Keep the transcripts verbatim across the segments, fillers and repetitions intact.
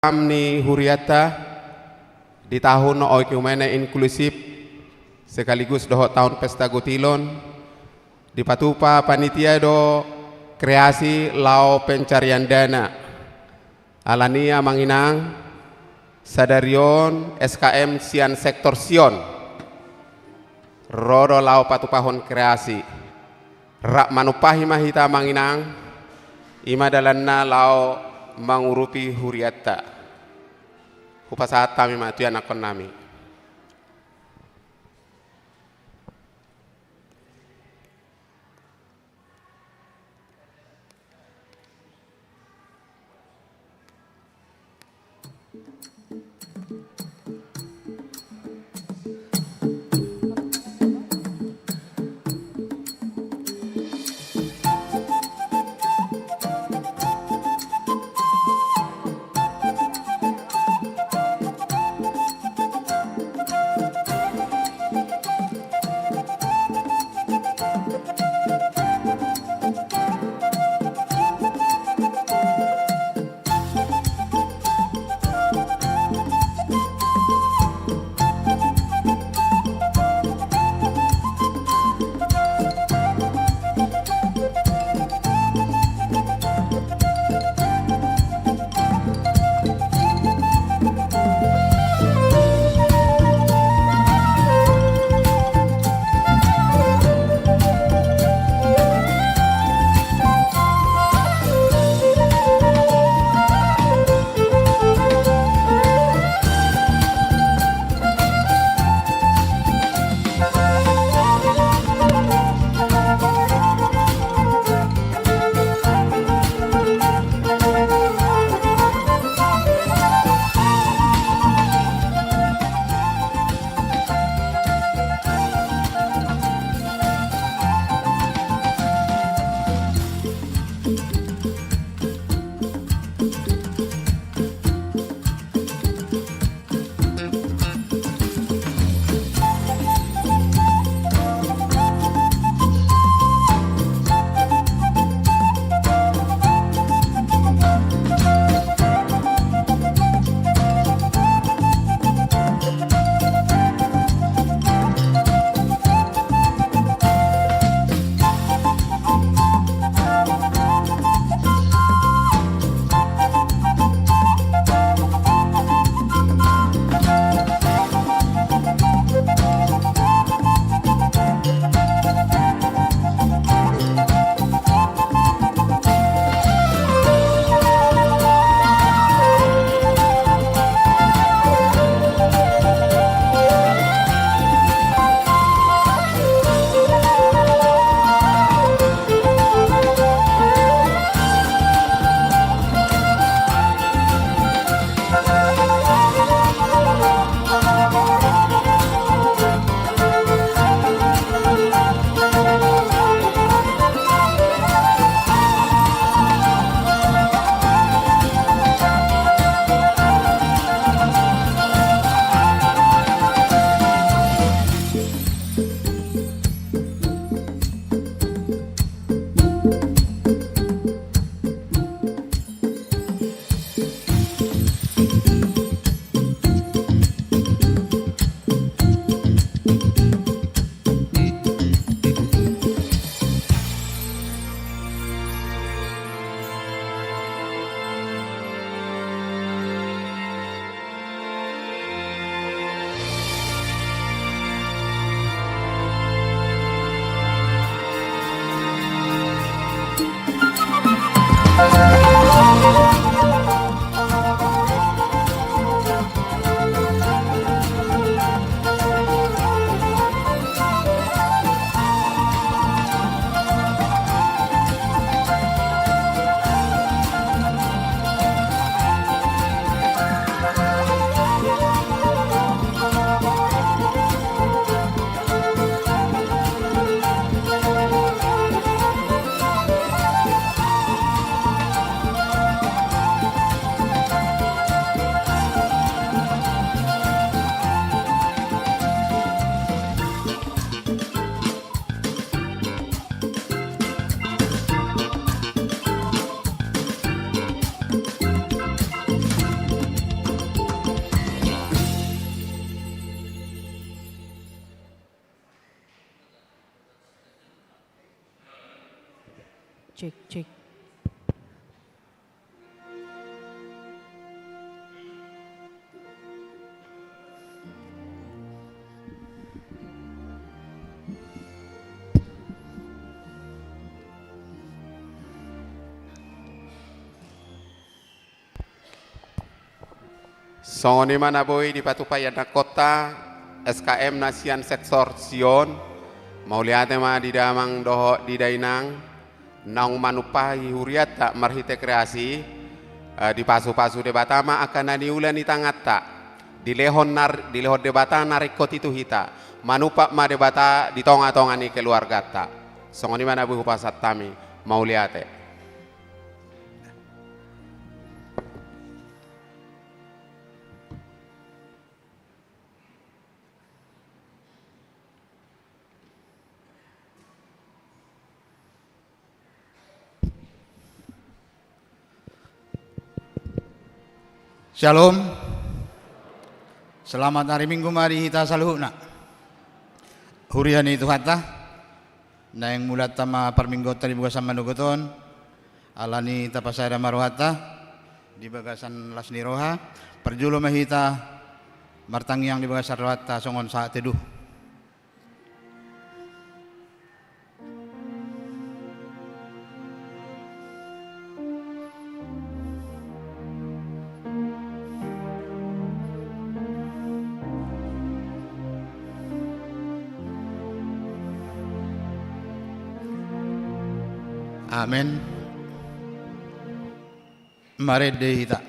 Program ni hurianta di tahun oekumene inklusif sekaligus dohot tahun pesta gotilon, dipatupa panitia do kreasi laho pencarian dana. Alani i amang inang, sadari on S K M sian sektor Sion ro do laho patupahon kreasi. Rap manumpahi ma hita amang inang, i ma dalanna laho mangurupi hurianta. Hupasahat hami ma tu ianakhonnami. Cek, cek. Songon i ma na boi dipatupa ianakhonta S K M na sian sektor Sion. Mauliate ma di damang dohot di dainang, naung manumpahi hurianta marhite kreasi. Eh, dipasupasu Debata ma angka na niula ni tanganta, dilehon nar-, dilehon Debata na ringkot i tu hita, manumpak ma Debata di tongatonga ni keluarganta. Songon i ma na boi hupasahat hami. Mauliate. Syalom. Selamat hari Minggu ma di hita saluhutna. Huria ni Tuhanta, naeng mulanta ma parmingguonta di bagasan manogot on, ala ni tapasada ma rohanta di bagasan las ni roha. Parjolo ma hita martangiang di bagasan rohanta songon sahat teduh. Amen. Marende hita.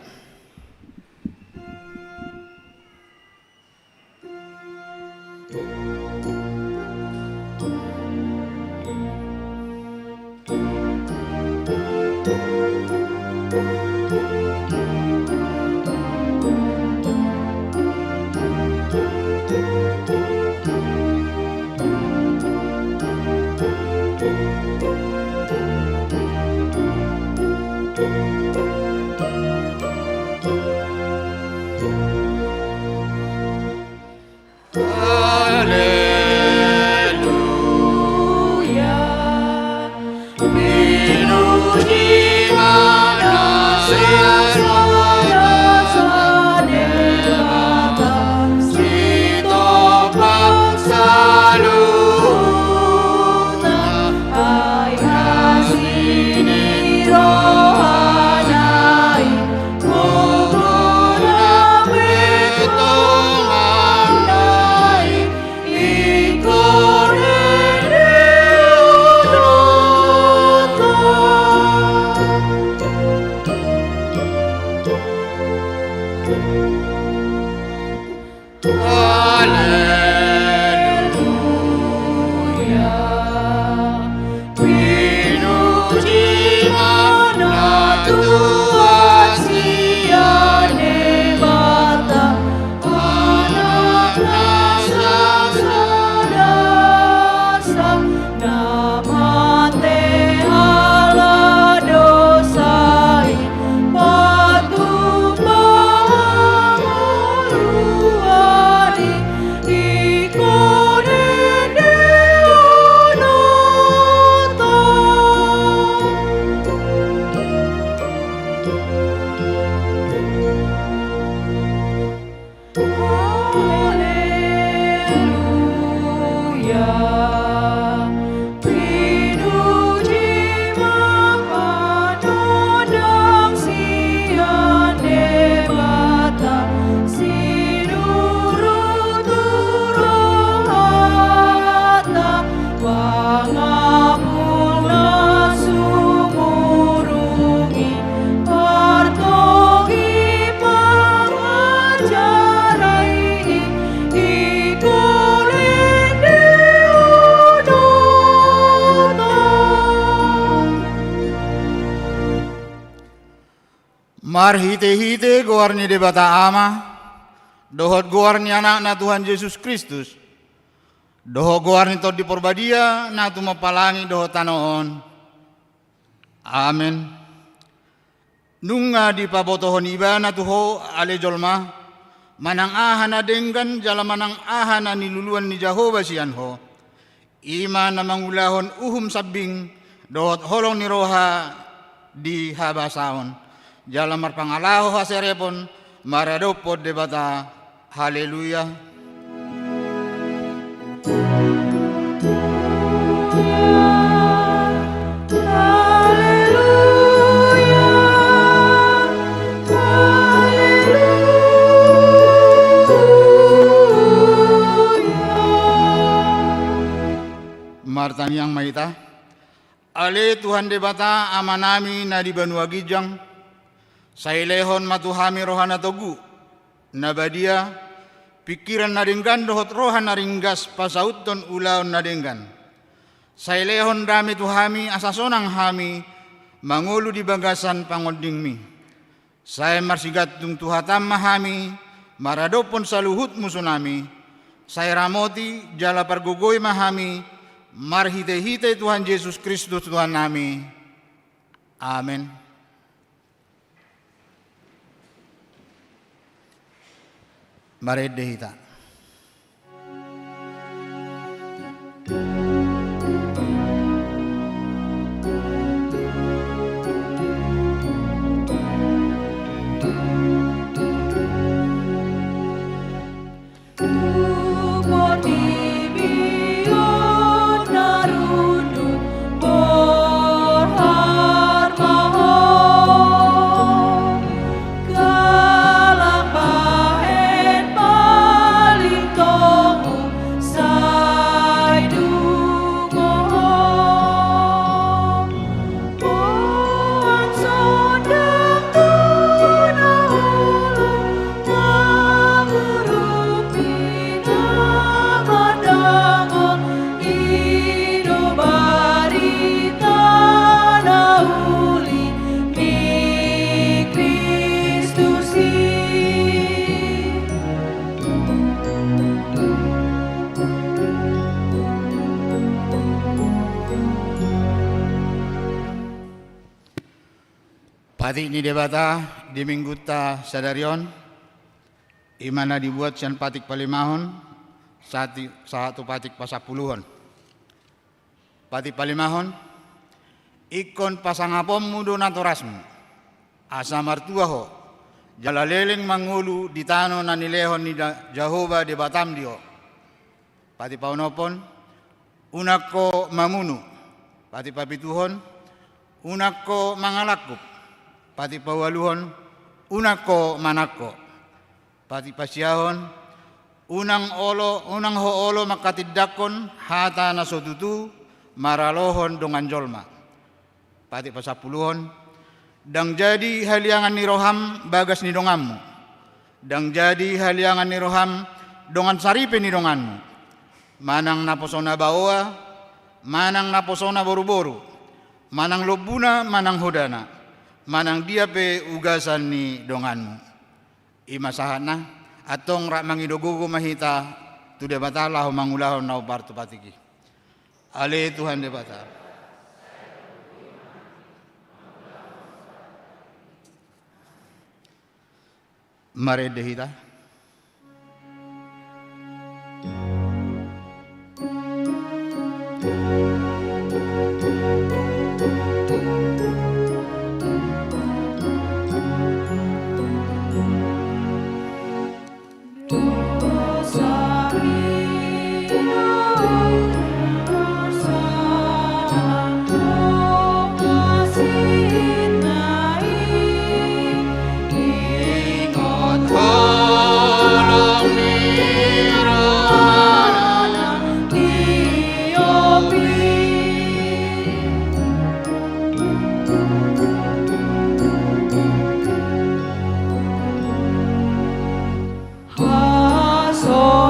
Marhitehite goar ni Debata Ama, dohot goar ni Anakna Tuhan Jesus Kristus, dohot goar ni Tondi Parbadia na tumompa langit dohot tano on. Amen. Nunga dipabotohon Ibana tu ho ale jolma, manang aha na denggan jala manang aha na niluluan ni Jahowa sian ho. I ma na mangulahon uhum sambing dohot holong ni roha di habasaon, jala marpangalaho haserepon maradophon Debata. Haleluya. Haleluya, haleluya. Martangiang ma hita. Ale Tuhan Debata, Amanami na di banua ginjang, sai lehon ma tu hami roha na togu, na badia, pingkiran na denggan dohot roha na ringgas pasauthon ulaon na denggan. Sai lehon dame tu hami asa sonang hami mangolu di bagasan pangondingmi. Sai marsigantung tu hatam ma hami maradophon saluhut musunami. Sai ramoti jala pargogoi ma hami marhitehite Tuhan Jesus Kristus Tuhannami. Amen. Marende hita. Patik ni Debata di minggunta sadari on, i ma na dibuat sian patik palimahon, sahat i, sahat tu patik pasampuluhon. Patik palimahon, ingkon pasangaponmu do natorasmu, asa martua ho, jala leleng mangolu di tano na nilehon ni da-, Jahowa Debatam di ho. Patik paonomhon, unang ho mamunu. Patik papituhon, unang ho mangalangkup. Patik paualuhon, unang ho manangko. Patik pasiahon, unang olo, unang ho olo manghatindanghon hata na so tutu maralohon dongan jolma. Patik pasampuluhon, ndang jadi haliangan ni roham bagas ni donganmu. Ndang jadi haliangan ni roham dongan saripe ni donganmu. Manang naposona baoa, manang naposona boruboru, manang lombuna, manang hodana, manang dia pe ugasan ni donganmu. I ma sahatna, antong rap mangido gogo ma hita tu Debata laho mangulahon na hombar tu patik i. Ale Tuhan Debata. Marende hita.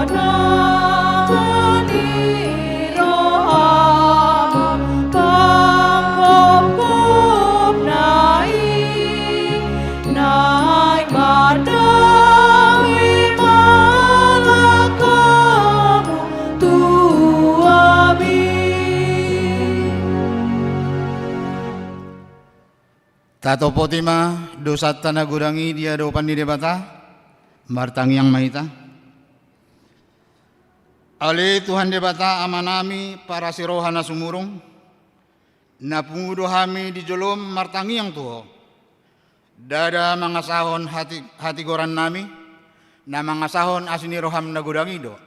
Hasonangan ni roha pangopkopna i, naeng mardawe ma langkatmu tu hami. Tatopoti ma dosanta na godang i di adopan ni Debata, martangiang ma hita. Ale Tuhan Debata Amanami parasi roha na sumurung, Na pungu do hami di jolom martangiang tu Ho. Ndada mangasahon hati-, hatigorannami, na mangasahon asi ni roham na godang i do.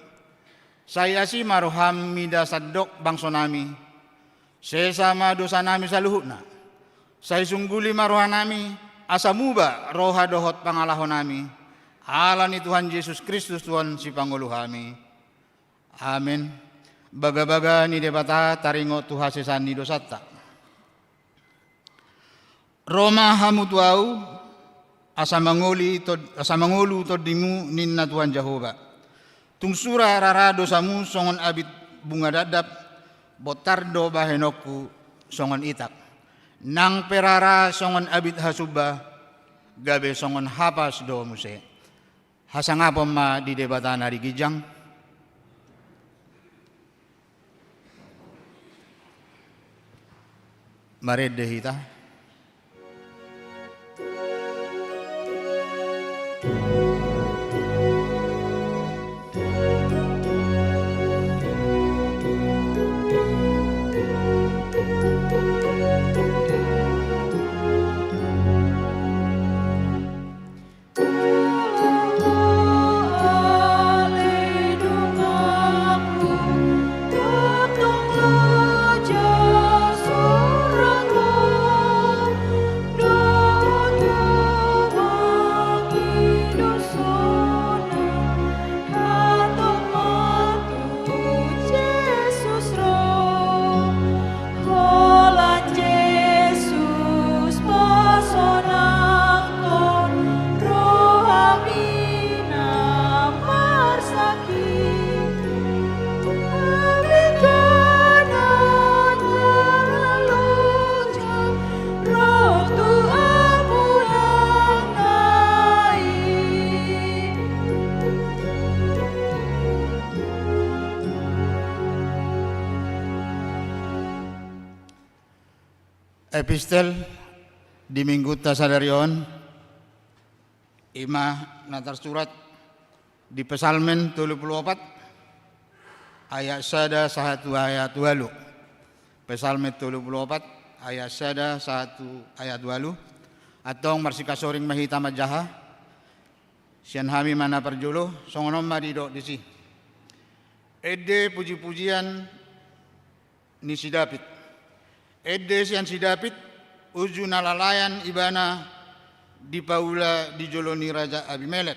Sai asi ma roham mida sandok bangsonami. Sesa ma dosanami saluhutna. Sai sungguli ma rohanami, asa muba roha dohot pangalahonami. Ala ni Tuhan Jesus Kristus Tuhan Sipangolu hami. Amen. Bagabaga ni Debata taringot tu hasesaan ni dosanta. Ro ma hamu tu Ahu, asa mangoli tod-, asa mangolu tondimu, ninna Tuhan Jahowa. Tung sura rara dosamu songon abit bunga dapdap, bontar do bahenonku songon itak. Nang pe rara songon abit hasumba, gabe songon hapas do muse. Hasangapon ma di Debata na di ginjang. Marende hita. Holan Jesus pasonangkon rohami na marsakit. Hami dohot na lonjong ro tu ampunanna i. Epistel di minggunta sadari on, i ma na tarsurat di Psalmen tolu pulu opat, ayat sada sahat tu ayat ualu. Psalmen tolu pulu opat, ayat sada sahat tu ayat ualu. Antong marsikasoring ma hita manjaha. Sian hami ma na parjolo, songon on ma didok disi. Ende pujipujian ni si David. Ende sian si David, uju na lalayan ibana dipaula di jolo ni Raja Abimelek.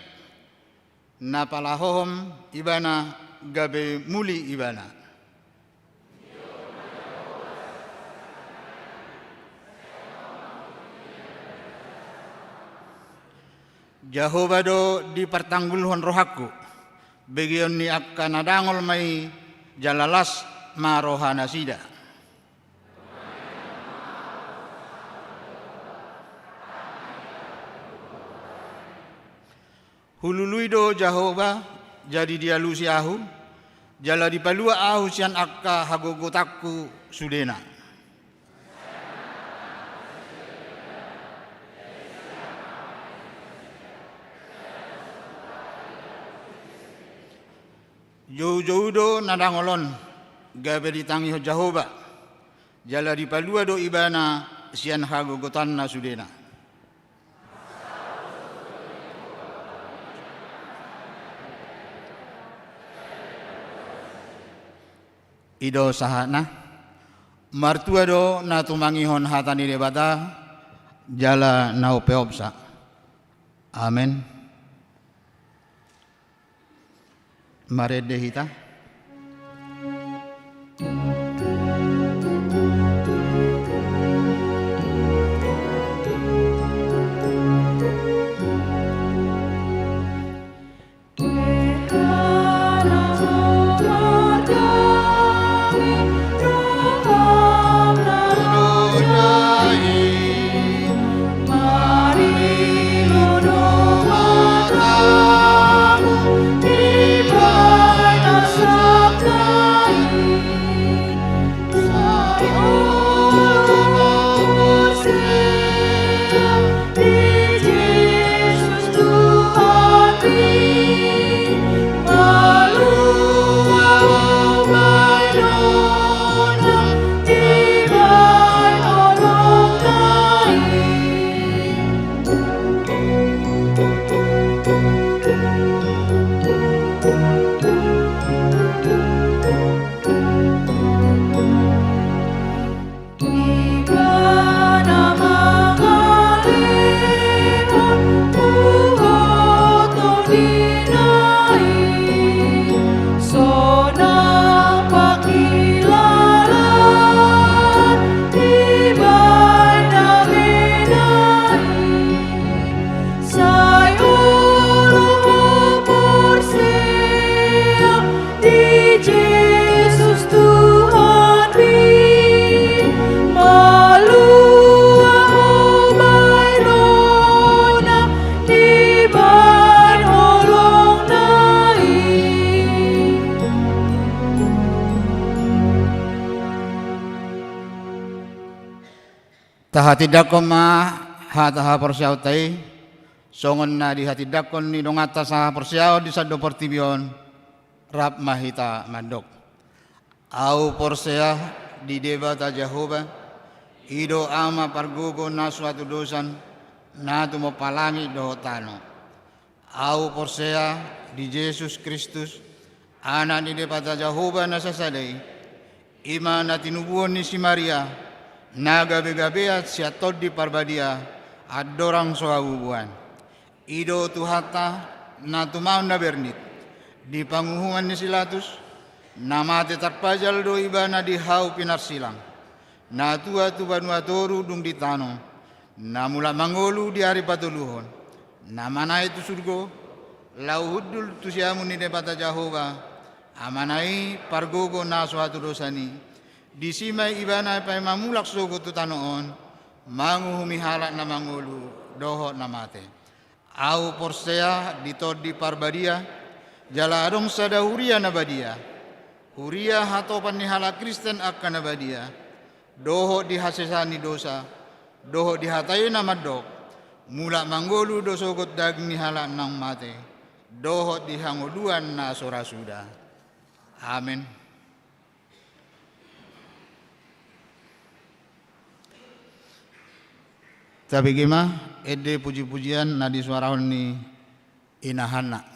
Na pala hohom ibana gabe muli ibana. Jahowa do dipartanggulhon rohangku, begeon ni angka na dangol ma i, jala las ma rohanasida. Hulului do Jahowa, jadi dialusi ahu, jala dipalua ahu sian angka hagogotanku sudena. Joujou do na dangol on, gabe ditangihon Jahowa, jala dipalua do ibana sian hagogotanna sudena. I do sahatna. Martua do na tumangihon hata ni Debata, jala na umpeopsa. Amen. Marende hita. Tahatindangkon ma hata haporseaonta i, songon na dihatindangkon ni donganta sahaporseaon di sandok portibi on. Rap ma hita mandok: Ahu porsea di Debata Jahowa, i do Ama pargogo na so hatudosan, na tumompa langit dohot tano. Ahu porsea di Jesus Kristus, Anak ni Debata Jahowa na sasada i, i ma na tinubuhon ni si Maria, na gabegabean sian Tondi Parbadia, andorang so habubuhan. I do Tuhanta, na tumaon na bernit, di panguhuman ni si Latus, na mate tarpajal do Ibana di hau pinarsilang, na tua tu banua toru dung di tano, na mulak mangolu di ari patoluhon, na manaek tu surgo, laho hundul tu siamun ni Debata Jahowa, Amana i pargogo na so hatudosan i. Disi ma Ibana paima mulak sogot tu tano on, manguhumi halak na mangolu dohot na mate. Ahu porsea di Tondi Parbadia, jala adong sada huria na badia, huria hatopan ni halak Kristen angka na badia, dohot di hasesaan ni dosa, dohot di hata i na mandok: Mulak mangolu do sogot daging ni halak naung mate, dohot di hangoluan na so ra suda. Amen. Tabege ma ende pujipujian na disuarahon ni Ina Hanna.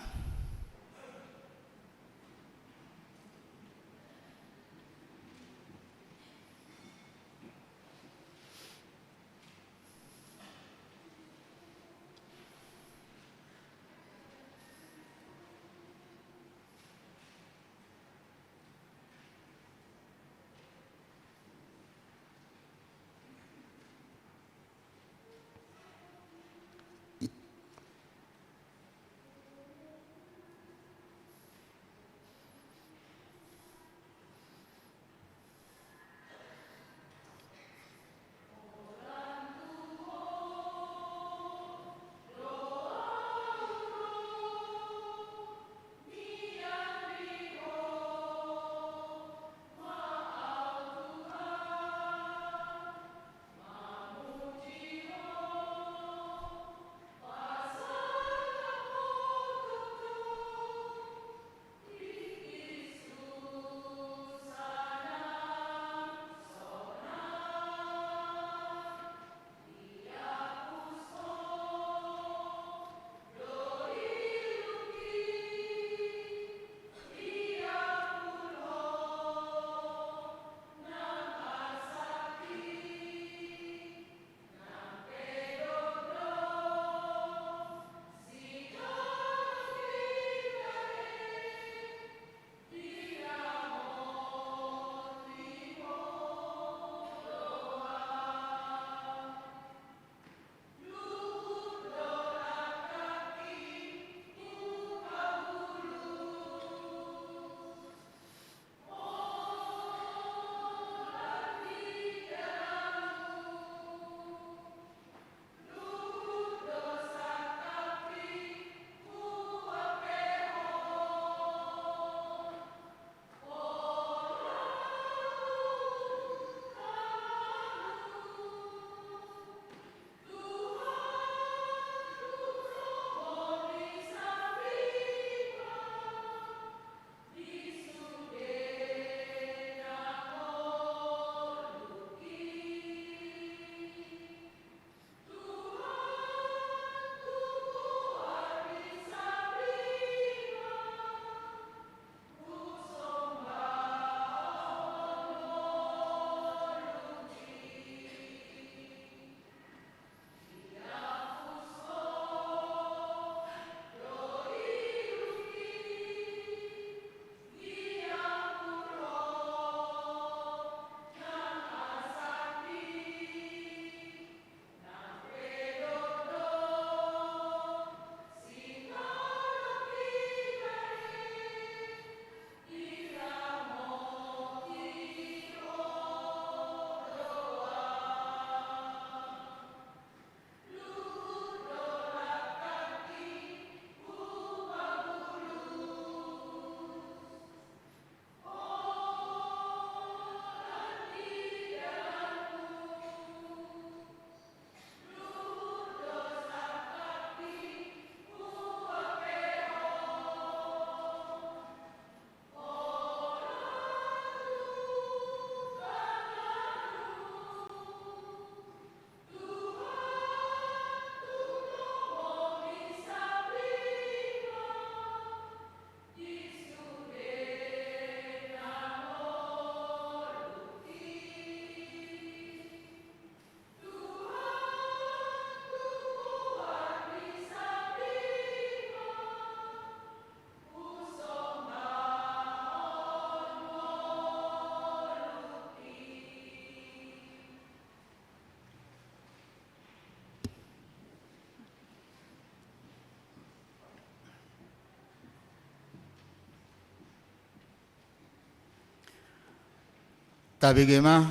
Tabege ma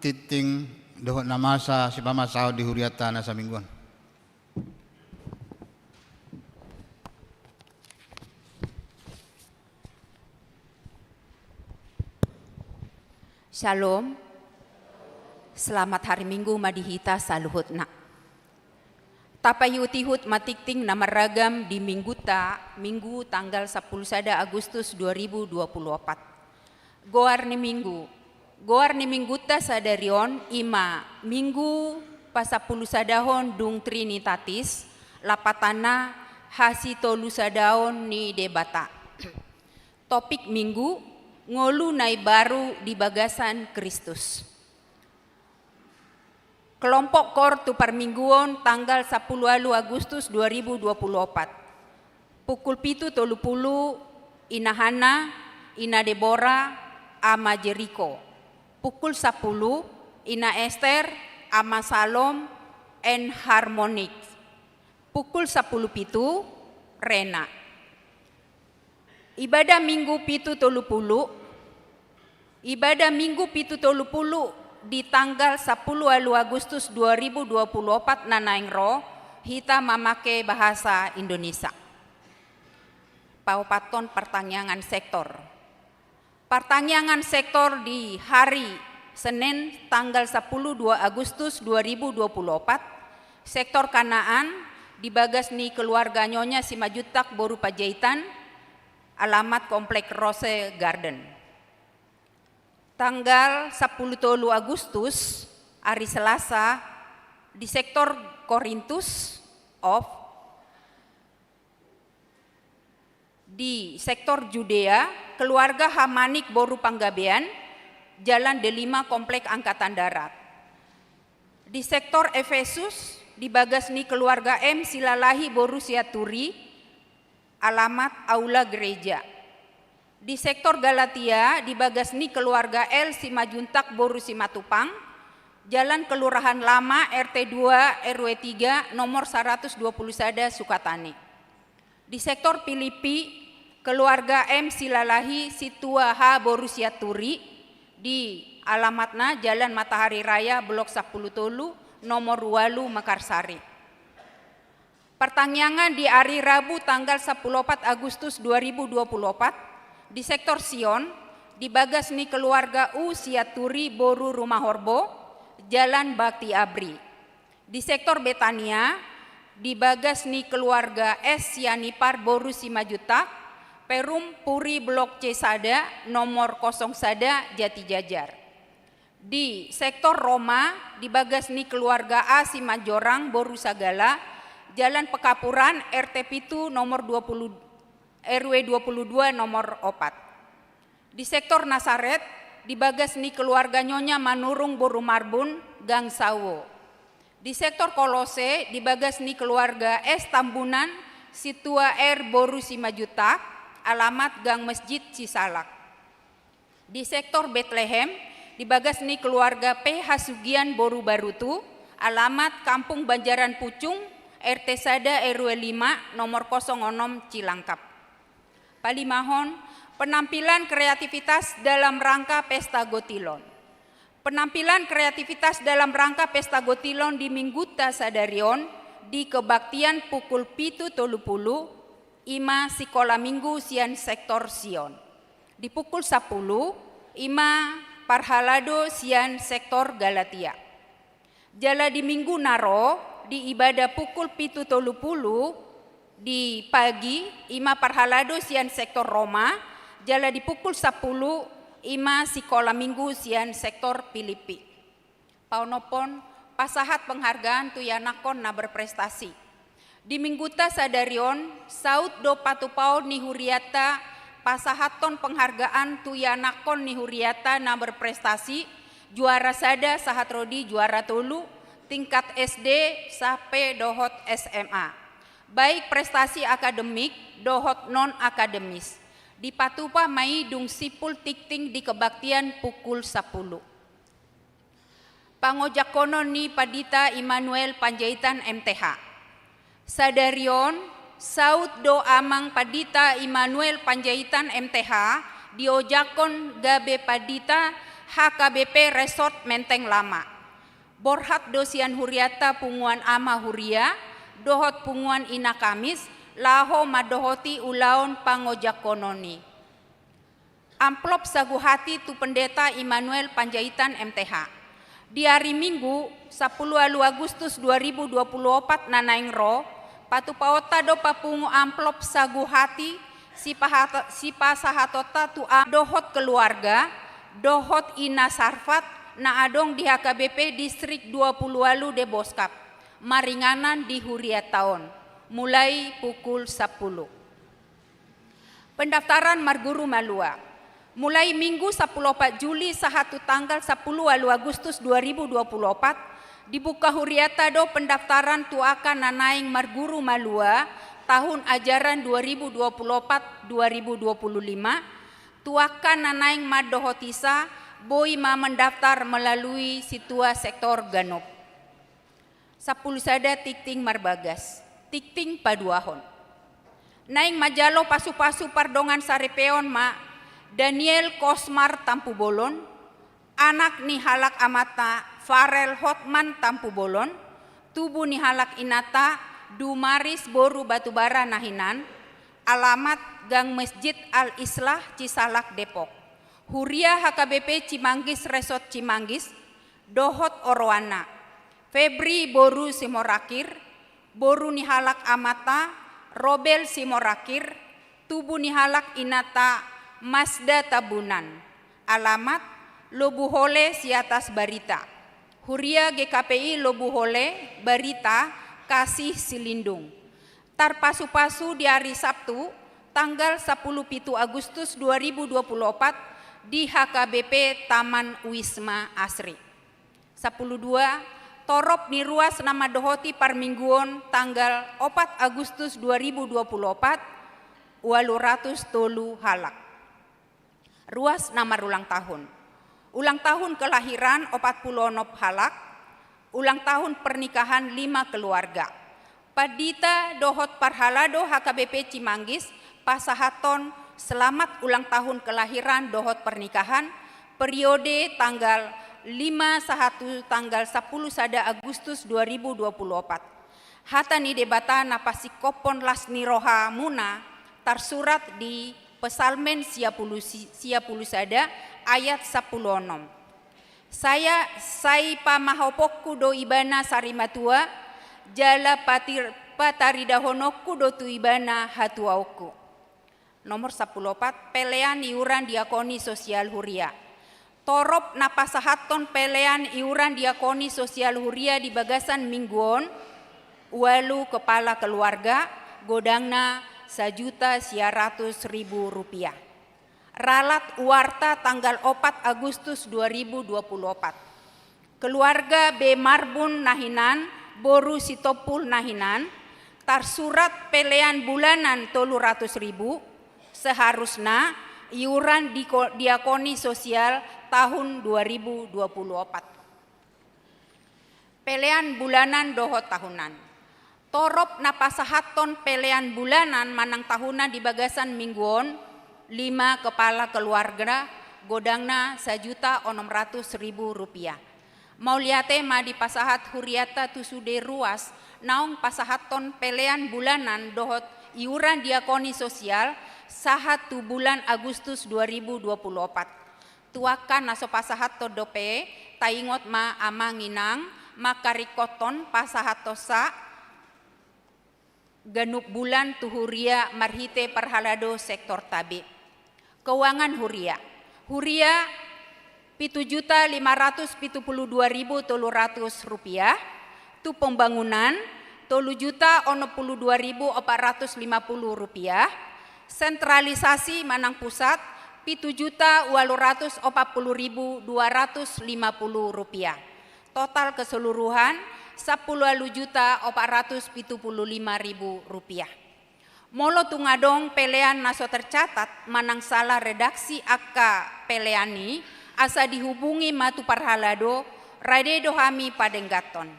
tingting dohot na masa sipamasahon di hurianta na saminggu on. Shalom. Selamat hari Minggu ma di hita saluhutna. Tapaihut-ihut ma tingting na marragam di Mingguta, Minggu tanggal sampulu sada Agustus dua ribu dua puluh opat. Goar ni Minggu. Goar ni Mingguta sadari on i ma Minggu pasampulu sadahon dung Trinitatis, lapatanna hasitolusadaon ni Debata. Topik Minggu, ngolu na imbaru di bagasan Kristus. Kelompok koor tu parmingguon tanggal sampulu ualu Agustus dua ribu dua puluh opat. Pukul pitu tolu pulu, Ina Hana, Ina Debora, Ama Jeriko. Pukul sampulu, Ina Ester, Ama Salom, and Harmonic. Pukul sampulu pitu, Rena. Ibadah Minggu pitu tolu pulu, ibadah Minggu pitu tolu pulu di tanggal sampulu ualu Agustus dua ribu dua puluh opat na naeng ro, hita mamake bahasa Indonesia. Paopathon partangiangan sektor. Partangiangan sektor di hari Senin tanggal sampulu dua Agustus dua ribu dua puluh opat, sektor Kanaan di bagas ni keluarga Nyonya Simanjuntak boru Panjaitan, alamat Komplek Rose Garden. Tanggal sampulu tolu Agustus, hari Selasa, di sektor Korintus, off, di sektor Judea, keluarga Hamanik boru Panggabean, Jalan Delima, Komplek Angkatan Darat. Di sektor Efesus, di bagas ni keluarga M Silalahi boru Sianturi, alamat Aula Gereja. Di sektor Galatia, di bagas ni keluarga L Simanjuntak boru Simatupang, Jalan Kelurahan Lama, R T dua, R W tiga, nomor saratus dua pulu sada, Sukatani. Di sektor Pilipi, keluarga M Silalahi, Situa H boru Sianturi, di alamatna Jalan Matahari Raya, Blok sampulu tolu, nomor ualu, Mekarsari. Partangiangan di hari Rabu tanggal sampulu opat Agustus dua ribu dua puluh opat, di sektor Sion, di bagas ni keluarga U Sianturi boru Rumahorbo, Jalan Bakti Abri. Di sektor Betania, di bagas ni keluarga S Sianipar boru Simanjuntak, Perum Puri Blok C sada, nomor kosong sada, Jatijajar. Di sektor Roma, di bagas ni keluarga A Simanjorang boru Sagala, Jalan Pekapuran, R T pitu, nomor dua puluh, R W dua puluh dua, nomor opat. Di sektor Nasaret, di bagas ni keluarga Nyonya Manurung boru Marbun, Gang Sawo. Di sektor Kolose, di bagas ni keluarga S Tambunan, Situa R boru Simanjuntak, alamat Gang Masjid, Cisalak. Di sektor Betlehem, di bagas ni keluarga P Hasugian boru Barutu, alamat Kampung Banjaran Pucung, R T sada, R W lima, nomor kosong onom, Cilangkap. Palimahon, penampilan kreativitas dalam rangka Pesta Gotilon. Penampilan kreativitas dalam rangka Pesta Gotilon di Mingguta sadari on di kebaktian pukul pitu tolu pulu, i ma sikola Minggu sian sektor Sion. Di pukul sampulu, i ma parhalado sian sektor Galatia. Jala di Minggu na ro, di ibadah pukul pitu tolu pulu di pagi, i ma parhalado sian sektor Roma, jala di pukul sampulu, i ma sikola Minggu sian sektor Pilipi. Paonomhon, pasahat penghargaan tu ianakhon na berprestasi. Di Mingguta sadari on, saut do patupaon ni hurianta pasahathon penghargaan tu ianakhon ni hurianta na berprestasi, juara sada sahat ro di juara tolu, tingkat S D sampe dohot S M A. Baik prestasi akademik dohot non akademis. Dipatupa ma i dung simpul tingting di kebaktian pukul sampulu. Pangojakhonon ni Pandita Immanuel Panjaitan M T H. Sadari on, saut do Amang Pandita Immanuel Panjaitan M T H diojakhon gabe pandita H K B P Resort Menteng Lama. Borhat do sian hurianta punguan ama huria dohot punguan ina Kamis laho mandohoti ulaon pangojakhonon i. Amplop sagu hati tu Pendeta Immanuel Panjaitan M T H. Di ari Minggu, sampulu ualu Agustus dua ribu dua pulu opat na naeng ro, patupaonta do papungu amplop sagu hati sipahat-, sipasahatonta tu a-, dohot keluarga dohot ina Sarfat na adong di H K B P Distrik dua pulu ualu Deboskap, maringanan di hurianta on, mulai pukul sampulu. Pendaftaran marguru malua. Mulai Minggu sampulu opat Juli sahat tu tanggal sampulu ualu Agustus dua ribu dua pulu opat, dibuka hurianta do pendaftaran tu angka na naeng marguru malua tahun ajaran dua ribu dua pulu opat dua ribu dua pulu lima, tu angka na naeng mandohotisa boi ma mendaftar melalui sintua sektor ganup. Sampulu sada tingting marbagas, tingting paduahon. Naeng manjalo pasupasu pardongan saripeon ma Daniel Kosmar Tampubolon, anak ni halak amanta Farel Hotman Tampubolon, tubu ni halak inanta Dumaris boru Batubara na hinan, alamat Gang Masjid Al Islah Cisalak Depok. Huria H K B P Cimanggis Resort Cimanggis, dohot oroanna, Febri boru Simorakir, boru ni halak amanta Robel Simorakir, tubu ni halak inanta Masda Tabunan, alamat Lobuhole Siatas Barita, huria G K P I Lobuhole Barita Kasih Silindung. Tarpasupasu di ari Sabtu, tanggal sampulu pitu Agustus dua ribu dua pulu opat di H K B P Taman Wisma Asri. Sampulu dua, torop ni ruas na mandohoti parmingguon tanggal opat Agustus dua ribu dua pulu opat, ualu ratus tolu halak. Ruas na marulang tahun. Ulang tahun kelahiran opat pulu onom halak, ulang tahun pernikahan lima keluarga. Pandita dohot parhalado H K B P Cimanggis pasahathon selamat ulang tahun kelahiran dohot pernikahan periode tanggal lima sahat tu tanggal sampulu sada Agustus dua ribu dua pulu opat. Hata ni Debata na pasingkophon las ni rohamuna tarsurat di Psalmen sia pulu si-, sia pulu sada ayat sampulu onom. Saya, sai pamahophonku do ibana sari matua, jala patir-, pataridahononku do tu ibana hatuaonku. Nomor sampulu opat, pelean iuran diakoni sosial huria. Torop na pasahathon pelean iuran diakoni sosial huria di bagasan minggu on, ualu kepala keluarga, godangna sajuta sia ratus ribu rupiah. Ralat warta tanggal opat Agustus dua ribu dua puluh opat. Keluarga B Marbun na hinan, boru Sitompul na hinan, tarsurat pelean bulanan tolu ratus ribu, seharusna iuran diko-, diakoni sosial tahun dua ribu dua puluh opat. Pelean bulanan dohot tahunan. Torop na pasahathon pelean bulanan manang tahunan di bagasan minggu on, lima kepala keluarga, godangna sajuta onom ratus ribu rupiah. Mauliate ma dipasahat hurianta tu sude ruas naung pasahathon pelean bulanan dohot iuran diakoni sosial sahat tu bulan Agustus dua ribu dua puluh opat. Tu angka na so pasahathon dope, taingot ma amang inang, mangkaringkothon pasahathonsa ganup bulan tu huria marhite parhalado sektor tabe. Keuangan huria. Huria pitu juta lima ratus pitu puluh dua ribu tolu ratus rupiah, tu pembangunan tolu juta onom puluh dua ribu opat ratus lima puluh rupiah, sentralisasi manang pusat pitu juta ualu ratus opat puluh ribu dua ratus lima puluh rupiah. Total keseluruhan sampulu ualu juta opat ratus pitu puluh lima ribu rupiah. Molo tung adong pelean na so tercatat manang salah redaksi angka pelean i, asa dihubungi ma tu parhalado, rade do hami padengganhon.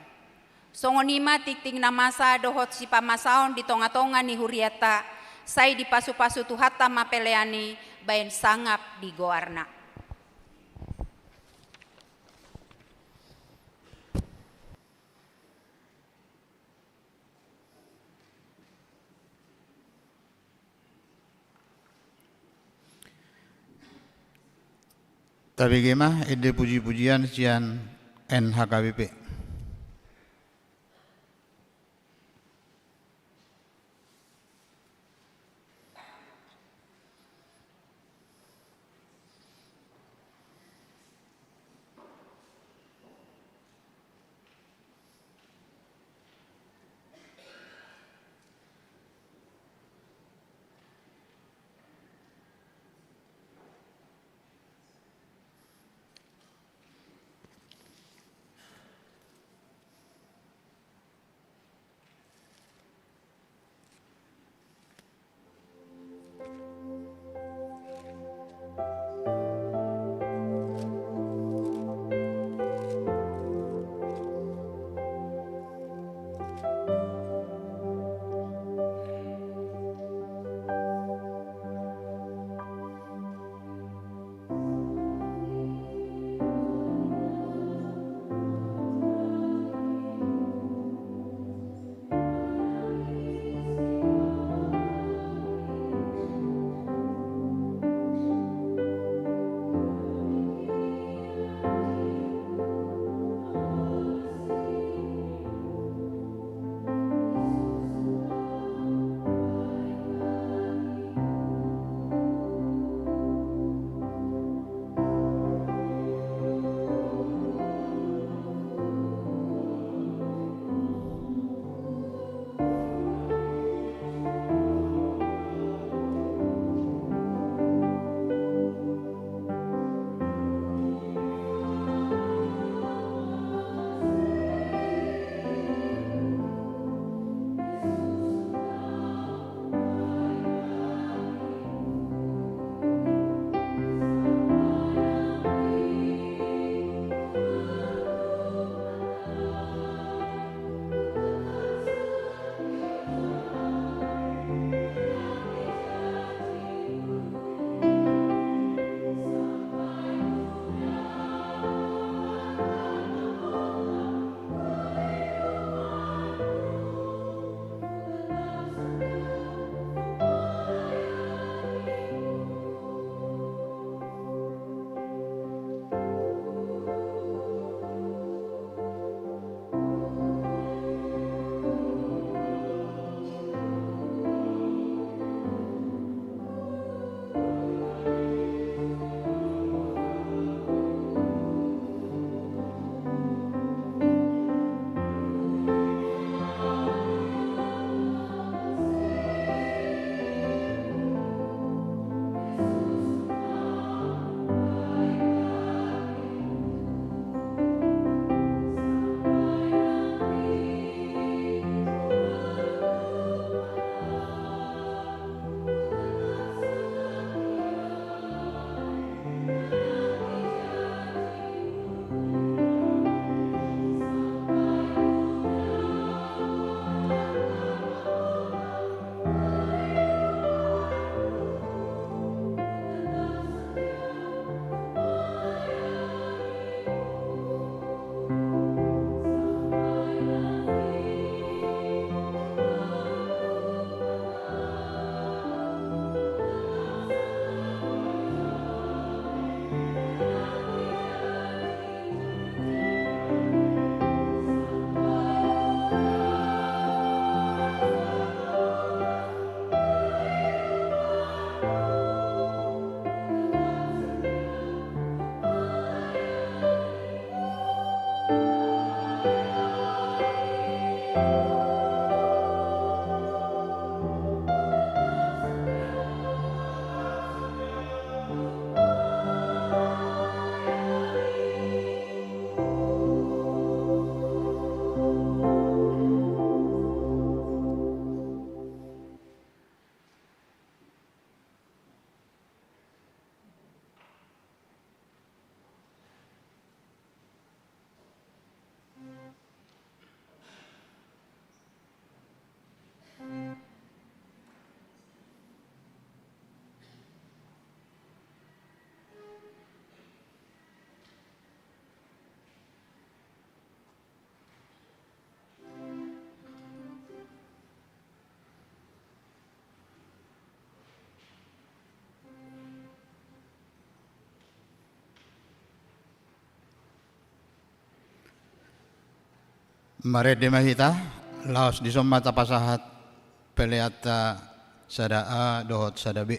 Songon i ma tingting na masa dohot sipamasaon di tongatonga ni hurianta, sai dipasupasu Tuhanta ma pelean i baen sangap di goarna. Tabege ma ende puji-pujian sian N H K B P. Marende ma hita, laos dison ma tapasahat peleanta sada A dohot sada B.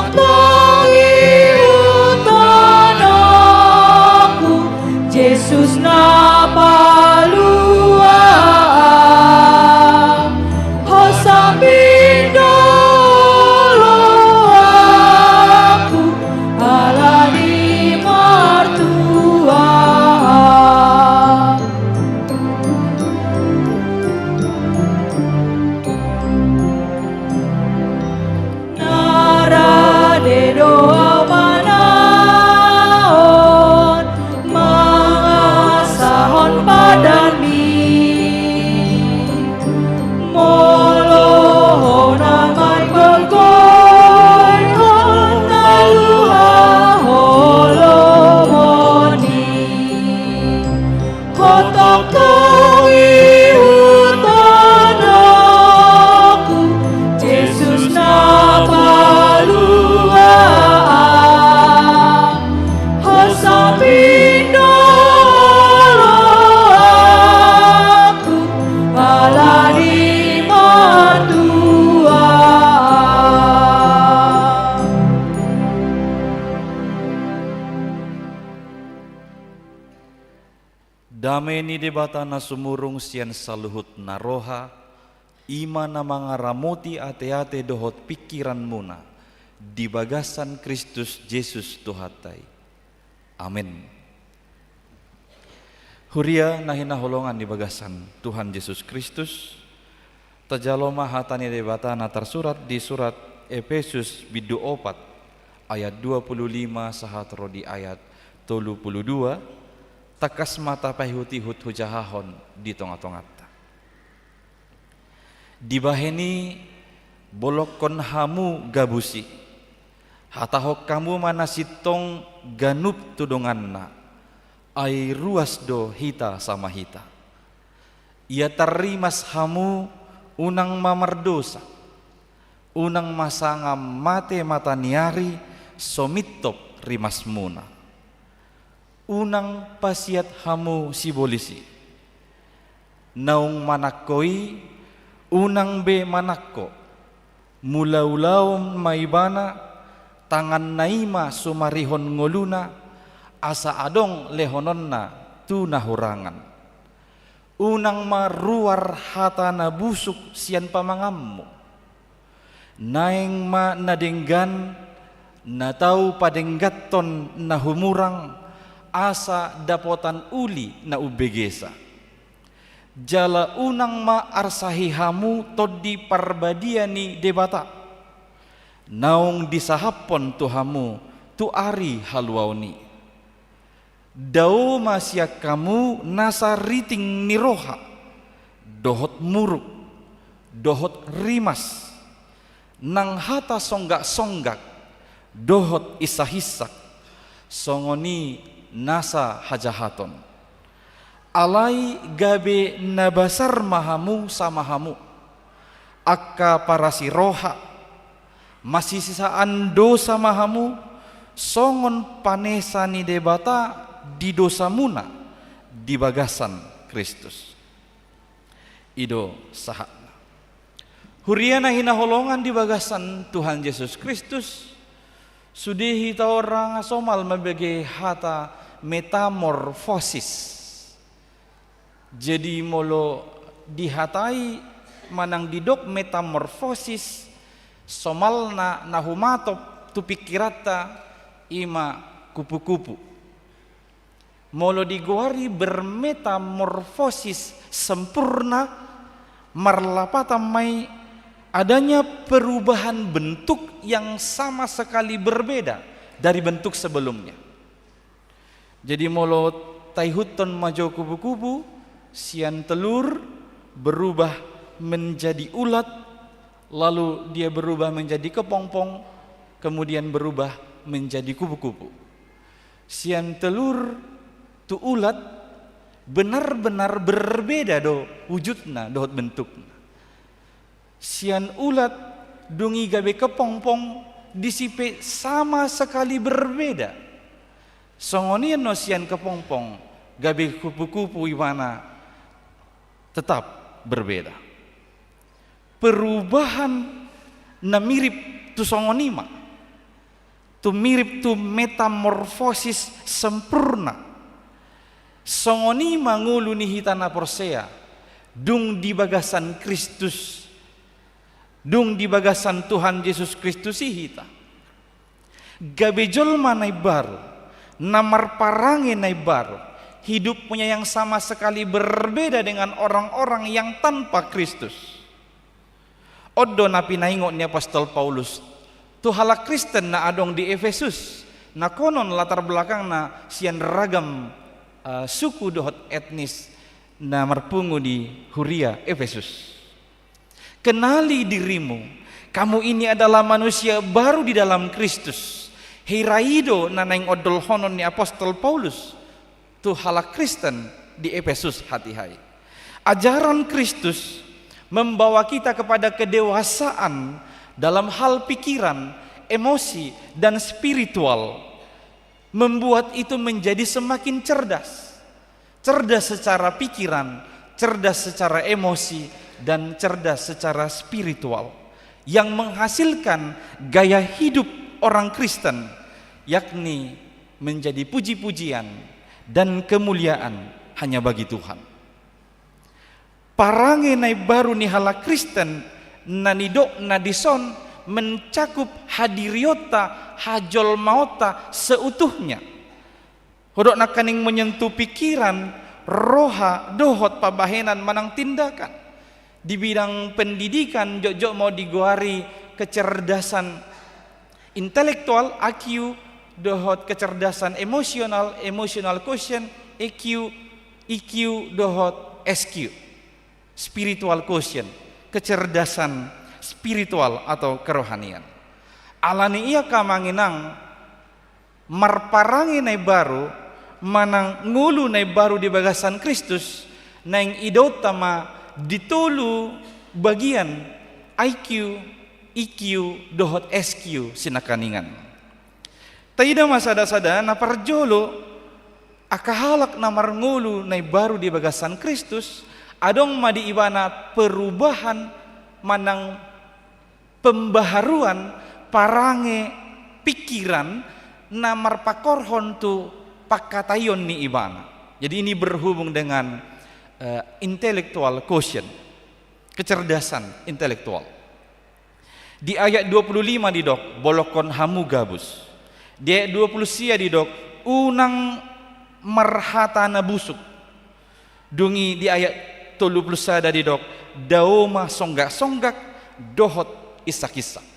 Tong ihuthononku Jesus na palua ahu, ho sambing do oloanku ala ni martua. Na rade do ahu manaon, mangasahon padanmi. Molo ho na manggoigoihon na luhaholomonmi. Ho tongtong ihuthononku Jesus na palua ahu, ho sambing do oloanku ala ni martua. Dame ni Debata na sumurung sian saluhut na roha, i ma na mangaramoti ateate dohot pingkiranmuna di bagasan Kristus Jesus Tuhanta i. Amen. Huria na hinaholongan di bagasan Tuhan Jesus Kristus, tajalo ma hata ni Debata na tarsurat di surat Epesus bindu opat ayat dua puluh lima sahat ro di ayat tolu puluh dua, tangkas ma tapaihutihut hujahahon di tongatonganta. Dibahen i bolongkon hamu gabus i, hatahon hamu ma na sintong ganup tu donganna, ai ruas do hita sama hita. Ia tarrimas hamu, unang ma mardosa, unang ma sanga mate mata ni ari so mintop rimasmuna. Unang pasiat hamu sibolis i. Naung manangko i, unang be manangko. Mulaulaon ma ibana, tanganna i ma sumarihon ngoluna, asa adong lehononna tu na hurangan. Unang ma ruar hata na busuk sian pamanganmu. Naeng ma na denggan, na tau padengganhon na humurang, asa dapotan uli na umbegesa. Jala unang ma arsahi hamu Tondi Parbadia ni Debata, naung disahaphon tu hamu tu ari haluaon i. Dao ma sian hamu nasa riting ni roha, dohot muruk, dohot rimas, nang hata songgaksonggak, dohot insahinsak, songon i nasa hajahaton. Alai gabe na basar ma hamu sama hamu, angka parasiroha, masisisaan dosa ma hamu, songon panesa ni Debata di dosamuna di bagasan Kristus. I do sahatna. Huria na hinaholongan di bagasan Tuhan Jesus Kristus, sude hita on ra nga somal mambege hata metamorfosis. Jadi molo dihatai manang didok metamorfosis, somalna na humatop tu pingkiranta i ma kupukupu. Molo digoari bermetamorfosis sempurna, marlapatan ma i adanya perubahan bentuk yang sama sekali berbeda dari bentuk sebelumnya. Jadi molo taihuthon ma jo kupukupu, sian telur berubah menjadi ulat, lalu dia berubah menjadi kepompong, kemudian berubah menjadi kupukupu. Sian telur tu ulat benar-benar berbeda do wujudna dohot bentukna. Sian ulat dung i gabe kepompong, disi pe sama sekali berbeda. Songon i annon sian kepompong gabe kupukupu, ibana tetap berbeda. Perubahan na mirip tu songon i ma. Tu mirip tu metamorfosis sempurna. Songon i ma ngolu ni hita na porsea, dung di bagasan Kristus, dung di bagasan Tuhan Jesus Kristus i hita. Gabe jolma na imbaru, na marparange na imbaru, hidupnya yang sama sekali berbeda dengan orang-orang yang tanpa Kristus. On do na pinaingot ni apostel Paulus tu halak Kristen na adong di Efesus, na konon latar belakangna sian ragam, eh, suku dohot etnis na marpungu di huria Efesus. Kenali dirimu, kamu ini adalah manusia baru di dalam Kristus. Hira i do na naeng ondolhonon ni apostel Paulus tu halak Kristen di Efesus hatiha i. Ajaran Kristus membawa kita kepada kedewasaan dalam hal pikiran, emosi, dan spiritual, membuat itu menjadi semakin cerdas. Cerdas secara pikiran, cerdas secara emosi, dan cerdas secara spiritual, yang menghasilkan gaya hidup orang Kristen, yakni menjadi puji-pujian dan kemuliaan hanya bagi Tuhan. Parange na imbaru ni halak Kristen na nidokna dison mencakup hadirionta, hajolmaonta seutuhnya. Hudok nangkaning menyentuh pikiran, roha, dohot pambahenan manang tindakan. Di bidang pendidikan, jotjot ma digoari kecerdasan intelektual, I Q, dohot kecerdasan emosional, emotional quotient, E Q, E Q, dohot S Q, spiritual quotient, kecerdasan spiritual atau kerohanian. Alani i angka amang inang, marparange na imbaru manang ngolu na imbaru di bagasan Kristus, naeng idaonta ma di tolu bagian, I Q, E Q, dohot S Q sinangkaningan. Taida ma sada-sada, na parjolo, angka halak na marngolu na imbaru di bagasan Kristus, adong ma di ibana perubahan manang pembaharuan parange, pikiran na marpakorhon tu pangkataion ni ibana. Jadi ini berhubung dengan, eh, intellectual quotient, kecerdasan intelektual. Di ayat dua puluh lima didok, bolongkon hamu gabus. Di ayat dua puluh sia didok, unang marhata na busuk. Dung i di ayat tolu puluh sada didok, dao ma songgak-songgak dohot insak-insak.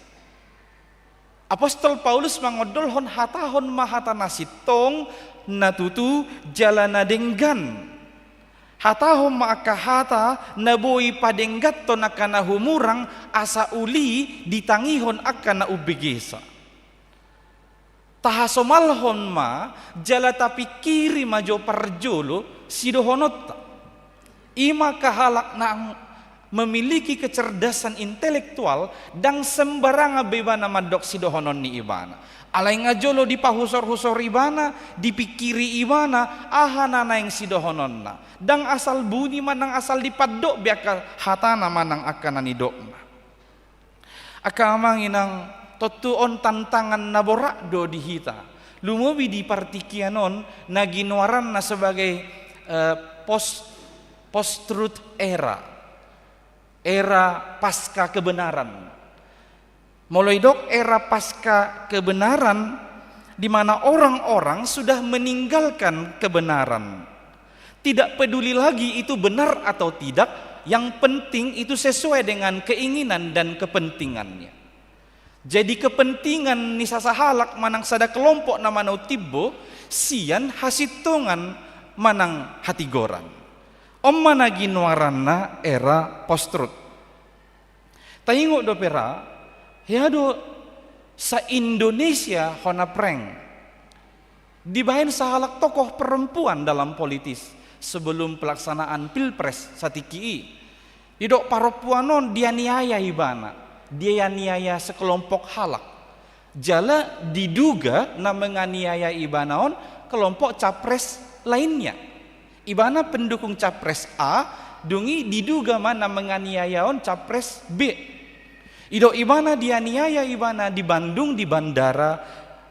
Apostel Paulus mangondolhon, hatahon ma hata na sintong, na tutu, jala na denggan. Hatahon ma angka hata na boi padengganhon angka na humurang, asa uli ditangihon angka na umbegesa. Tahasomalhon ma, jala tapingkiri ma jo parjolo sidohononta. I ma angka halak na memiliki kecerdasan intelektual, ndang sembarangan be ibana mandok sidohonon ni ibana. Alai nga jolo dipahusor-husor ibana, dipingkiri ibana, aha na naeng sidohononna. Ndang asal bunyi manang asal dipandok be angka hatana manang angka na nidokna. Angka amang inang, tontu on tantangan na borat do di hita. Lumobi di partingkian on na ginoaranna sebagai, eh, post, post-truth era. Era pasca kebenaran. Molo didok era pasca kebenaran, di mana orang-orang sudah meninggalkan kebenaran. Tidak peduli lagi itu benar atau tidak, yang penting itu sesuai dengan keinginan dan kepentingannya. Jadi kepentingan ni sasahalak manang sada kelompok na manau timbo sian hasintongan manang hatigoran. On ma na ginoaranna era post-truth. Taingot dope ra, hea do sa-Indonesia hona prank dibaen sahalak tokoh perempuan dalam politis sebelum pelaksanaan pilpres satingki i. Didok parompuan on dianiaya ibana, dianiaya sekelompok halak. Jala diduga na menganiaya ibana on kelompok capres lainnya. Ibana pendukung capres A, dung i diduga ma na menganiaya on capres B. Didok ibana dianiaya ibana di Bandung, di bandara,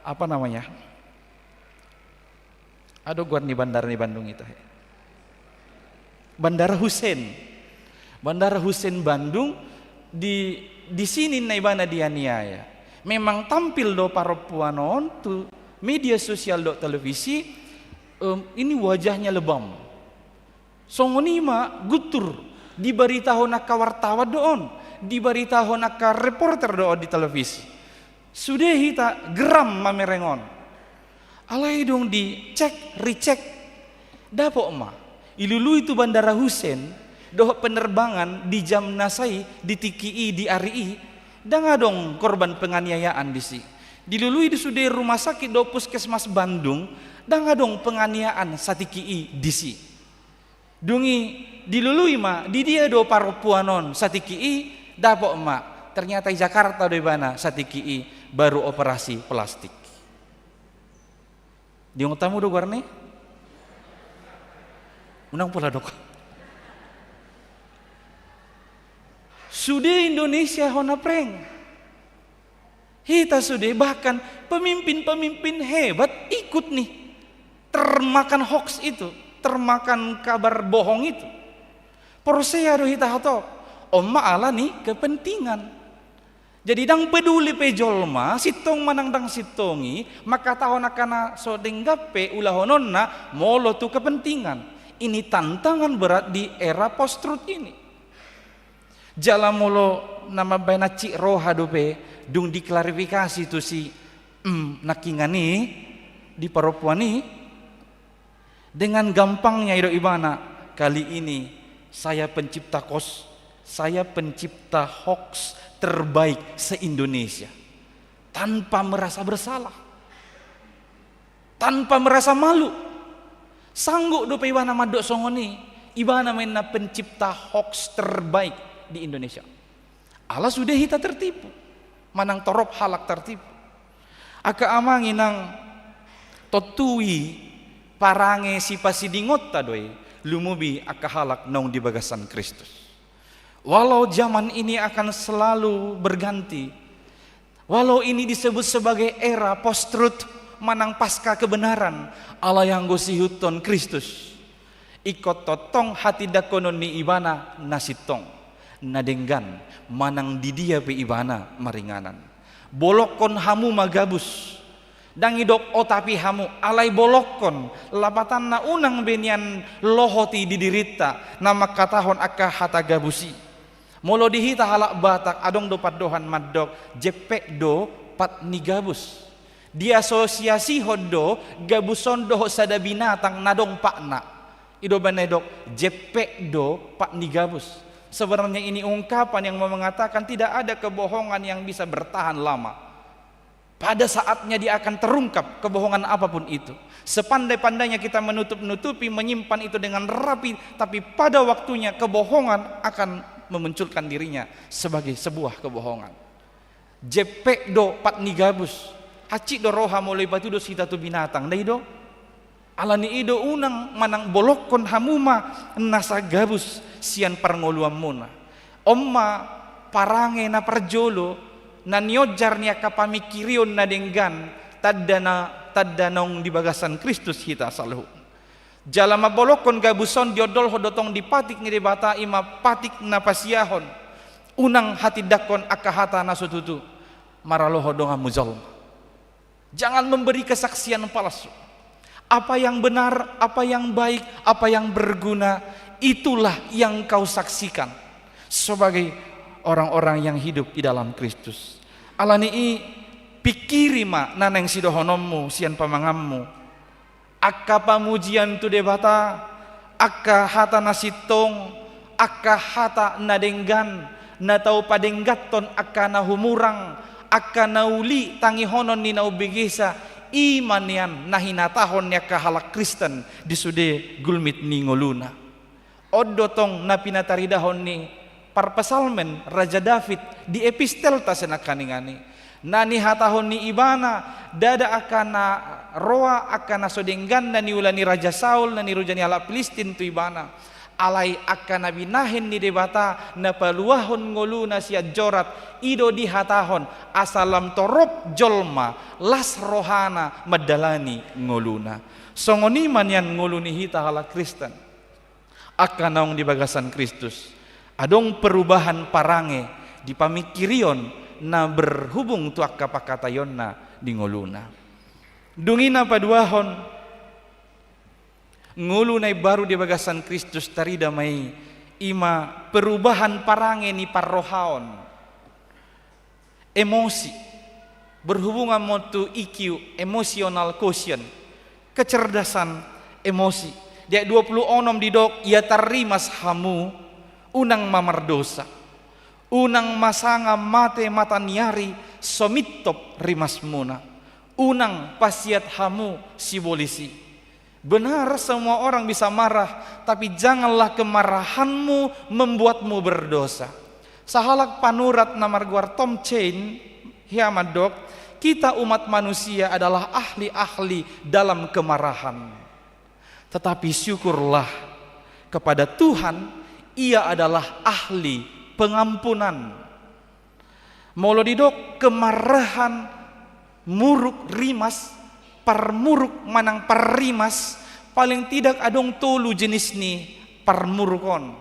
Apa namanya? Adong goar ni bandara ni Bandung i, tahe. Bandara Hussein. Bandara Hussein Bandung, di, di sini na ibana dianiaya. Memang tampil do parompuan on tu media sosial dohot televisi, em, ini wajahnya lebam. Songon i ma guntur, dibaritahon angka wartawan do on, dibaritahon angka reporter do on di televisi. Sude hita geram mamereng on. Alai dung dicek, ricek, dapot ma. Dilului tu Bandara Hussein, dohot penerbangan di jam na sai, di tingki i, di ari i, ndang adong korban penganiayaan disi. Dilului di sude rumah sakit dohot puskesmas Bandung, ndang adong penganiayaan satingki i disi. Dung i dilului ma, di dia do parompuan on satingki i, dapot ma. Ternyata di Jakarta do ibana satingki i, baru operasi plastik. Diingot hamu do goarna i? Unang pola dok. Sude Indonesia hona prank. Hita sude, bahkan pemimpin-pemimpin hebat ikut nih termakan hoax itu, termakan kabar bohong itu. Porsea do hita hatop. On ma ala ni kepentingan. Jadi ndang peduli pe jolma, sintong manang ndang sintong i, mangkatahon angka na so denggan pe ulahononna molo tu kepentingan. Ini tantangan berat di era post-truth ini. Jala molo na mambaen hansit roha dope, dung diklarifikasi tu si, mm, nangkiningan i, di parompuan i, dengan gampangnya didok ibana, "Kali ini saya pencipta kos, saya pencipta hoax terbaik se-Indonesia." Tanpa merasa bersalah, tanpa merasa malu. Sanggup dope ibana mandok songon i, ibana ma inna pencipta hoax terbaik di Indonesia. Ala sude hita tertipu, manang torop halak tertipu. Angka amang inang, tontu i parange sipasidingonta do i, lumobi angka halak naung di bagasan Kristus. Walau zaman ini akan selalu berganti, walau ini disebut sebagai era post-truth manang pasca kebenaran, alai anggo siihuthon Kristus, ingkon tongtong hatindanghonon ni ibana na sintong, na denggan, manang di dia pe ibana maringanan. Bolongkon hamu ma gabus. Ndang didok otapi hamu, alai bolongkon, lapatanna unang be nian lohoti di dirinta na mangkatahon angka hata gabus i. Molo di hita halak Batak, adong do pandohan mandok, jempek do pat ni gabus. Diasosiasihon do gabus on dohot sada binatang na adong patna. I do umbahen na didok, jempek do pat ni gabus. Sebenarnya ini ungkapan yang mau mengatakan tidak ada kebohongan yang bisa bertahan lama. Pada saatnya dia akan terungkap, kebohongan apapun itu. Sepandai-pandainya kita menutup-nutupi, menyimpan itu dengan rapi, tapi pada waktunya kebohongan akan memunculkan dirinya sebagai sebuah kebohongan. Jempek do pat ni gabus. Hansit do roha molo dipatudos hita tu binatang, ndang i do? Ala ni i do unang manang bolongkon hamu ma nasa gabus sian parngoluanmuna. On ma parange na parjolo, na nionjar ni angka pamingkirion na denggan, tanda na, tanda naung di bagasan Kristus hita saluhutna. Jala mambolongkon gabus on diondolhon do tong di patik ni Debata, i ma patik na pasiahon. Unang hatindangkon angka hata na so tutu maralohon donganmu jolma. Jangan memberi kesaksian palsu. Apa yang benar, apa yang baik, apa yang berguna, itulah yang kau saksikan sebagai orang-orang yang hidup di dalam Kristus. Ala ni i, pingkiri ma na naeng sidohononmu sian pamanganmu. Angka pamujian tu Debata, angka hata na sintong, angka hata na denggan, na tau padengganhon angka na humurang, angka na uli tangihonon ni na umbegesa, i ma nian na hinatahon ni angka halak Kristen di sude gulmit ni ngoluna. On do tong na pinataridahon ni parpsalmen Raja David di epistelta sian nangkiningan i. Na nihatahon ni ibana, ndada angka na roa, angka na so denggan na niula ni Raja Saul, na niruja ni halak Pilistin tu ibana. Alai angka na binahen ni Debata na paluahon ngoluna sian jorat, i do dihatahon asa lam torop jolma las rohana mandalani ngoluna. Songon i ma nian ngolu ni hita halak Kristen. Angka naung di bagasan Kristus, adong perubahan parange di pamingkirion na berhubung tu angka pangkataionna di ngoluna. Dung i na paduahon, ngolu na imbaru di bagasan Kristus tarida ma i, i ma perubahan parange ni parrohaon. Emosi, berhubungan ma tu E Q, emotional quotient, kecerdasan emosi. Di ayat dua puluh onom didok, ia tarrimas hamu, unang ma mardosa. Unang ma sanga mate mataniari so mintop rimasmuna. Unang pasiat hamu sibolis i. Benar, semua orang bisa marah, tapi janganlah kemarahanmu membuatmu berdosa. Sahalak panurat na margoar Tom Chain, ia mandok, kita umat manusia adalah ahli-ahli dalam kemarahan. Tetapi syukurlah kepada Tuhan, Ia adalah ahli pengampunan. Molo didok kemarahan, muruk, rimas, parmuruk manang parrimas, paling tidak adong tolu jenis ni parmuruk on.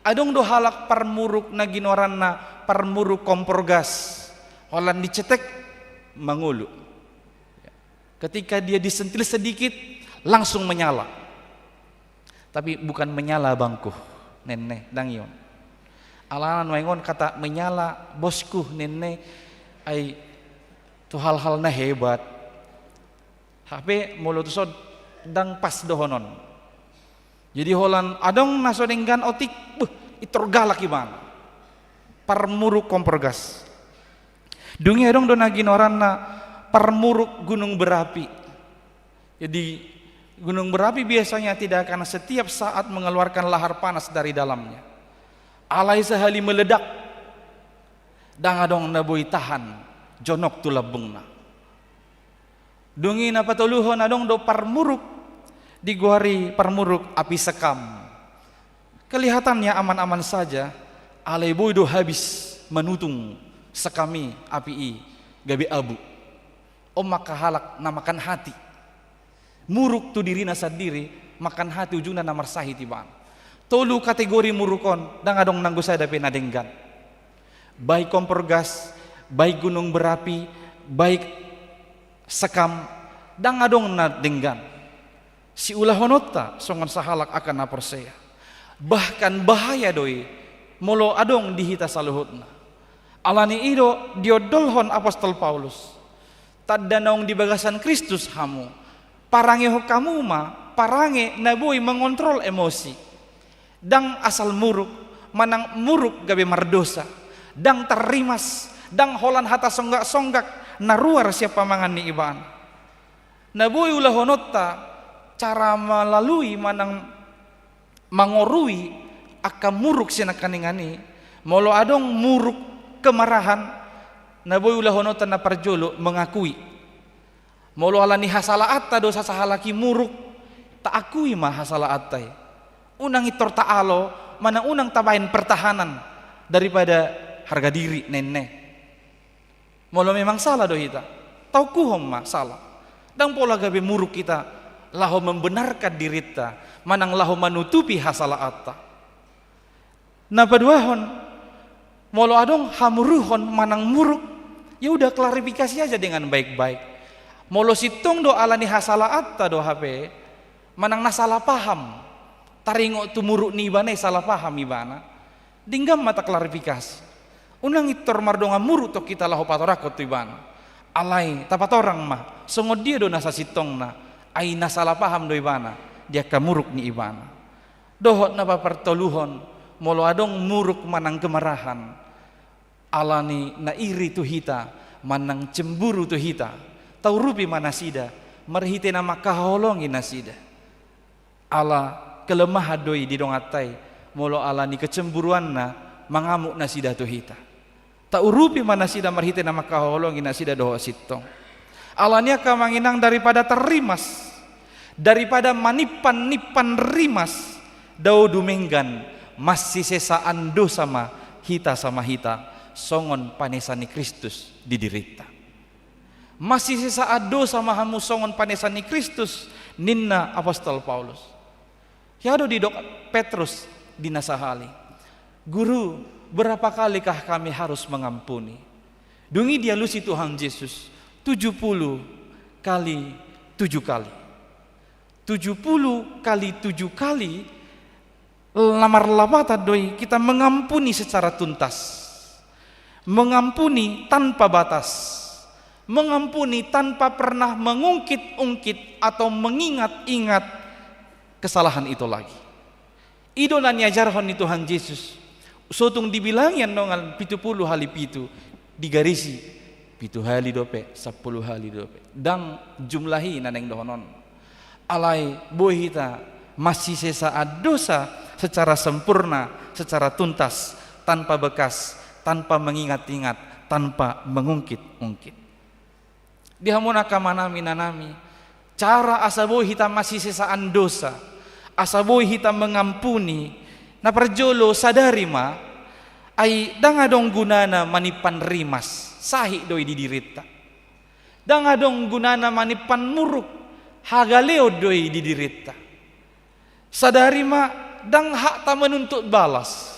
Adong do halak parmuruk na ginoaranna parmuruk kompor gas. Holan dicetek, mangolu. Ketika dia disentil sedikit, langsung menyala. Tapi bukan menyala abangku, nenne, ndang i on. Alana nuaeng on kata menyala bosku, nenne, ai tu hal-hal na hebat. Hape molo tuson ndang pas dohonon. Jadi holan adong na so denggan otik, beuh, intor galak ibana. Parmuruk kompor gas. Dung i adong do na ginoaranna parmuruk gunung berapi. Jadi, gunung berapi biasanya tidak akan setiap saat mengeluarkan lahar panas dari dalamnya. Alai sahali meledak, ndang adong na boi tahan jonok tu lambungna. Dung i na patoluhon adong do parmuruk, digoari parmuruk api sekam. Kelihatannya aman-aman saja, alai boi do habis manutung sekam i api i gabe abu. On ma angka halak na makan hati. Muruk tu dirina sandiri, makan hati ujungna na marsahit ibana. Tolu kategori muruk on, ndang adong nanggo sada pe na denggan. Baik kompor gas, baik gunung berapi, baik sekam, ndang adong na denggan. Siulahononta songon sahalak angka na porsea. Bahkan bahaya do i molo adong di hita saluhutna. Alani i do diondolhon apostel Paulus. Tanda naung di bagasan Kristus hamu. Parangehon hamu ma parange na boi mengontrol emosi. Ndang asal muruk, manang muruk gabe mardosa. Ndang tarrimas, ndang holan hata songgak-songgak na ruar sian pamangan ni ibana. Na boi ulahononta cara melalui manang mangorui angka muruk sian nangkaningan i, molo adong muruk kemarahan, na boi ulahononta na parjolo mengakui. Molo alani hasalaanta do sasahalak i muruk, taakui ma hasalaanta i. Unang intor taalo, manang unang tabaen pertahanan daripada harga diri, nenne. Molo memang sala do hita, taungkuhon ma sala. Ndang pola gabe muruk hita laho membenarkan dirinta, manang laho manutupi hasalaanta. Na paduahon, molo adong hamuruhon manang muruk, ya udah, klarifikasi aja dengan baik-baik. Molo sintong do alani hasalaanta do hape, manang na salah paham, taringot tu muruk ni ibana i, salah paham ibana. Denggan ma taklarifikasi. Unang intor mardongan muruk tong hita laho patorangkon tu ibana. Alai tapatorang ma songon dia do na sasintongna, ai na salah paham do ibana di angka muruk ni ibana. Dohot na papartoluhon, molo adong muruk manang kemarahan, alani na iri tu hita manang cemburu tu hita, taurupi ma nasida marhite na mangkaholongi nasida. Ala kelemahan do i di donganta i, molo alani kecemburuanna mangamuk nasida tu hita. Taurupi ma nasida marhite na mangkaholongi nasida dohot sintong. Alani i angka amang inang, daripada tarrimas, daripada manimpan-nimpan rimas, Dao dumenggan, masisesaan dosa ma hita sama hita, songon panesa ni Kristus di dirinta. Masisesaan dosa ma hamu songon panesa ni Kristus, ninna apostel Paulus. Ia do didok Petrus di na sahali, "Guru, berapa kalikah kami harus mengampuni?" Dung i dialusi Tuhan Jesus, "Tujuh puluh kali tujuh kali." Tujuh puluh kali tujuh kali, na marlapatan do i kita mengampuni secara tuntas, mengampuni tanpa batas, mengampuni tanpa pernah mengungkit-ungkit atau mengingat-ingat kesalahan itu lagi. I do na niajarhon ni Tuhan Jesus. So tung dibilangi annon pitu puluh hali pitu, digarisi pitu hali dope, sampulu hali dope. Ndang jumlah i na naeng dohonon. Alai boi hita masisesaan dosa secara sempurna, secara tuntas, tanpa bekas, tanpa mengingat-ingat, tanpa mengungkit-ungkit. Di hamu angka amanami, inanami, cara asa boi hita masisesaan dosa, asa boi hita mengampuni, na parjolo sadari ma, ai ndang adong gunana manimpan rimas, sahit do i di dirinta. Ndang adong gunana manimpan muruk, hagaleon do i di dirinta. Sadari ma, ndang hakta menuntut balas.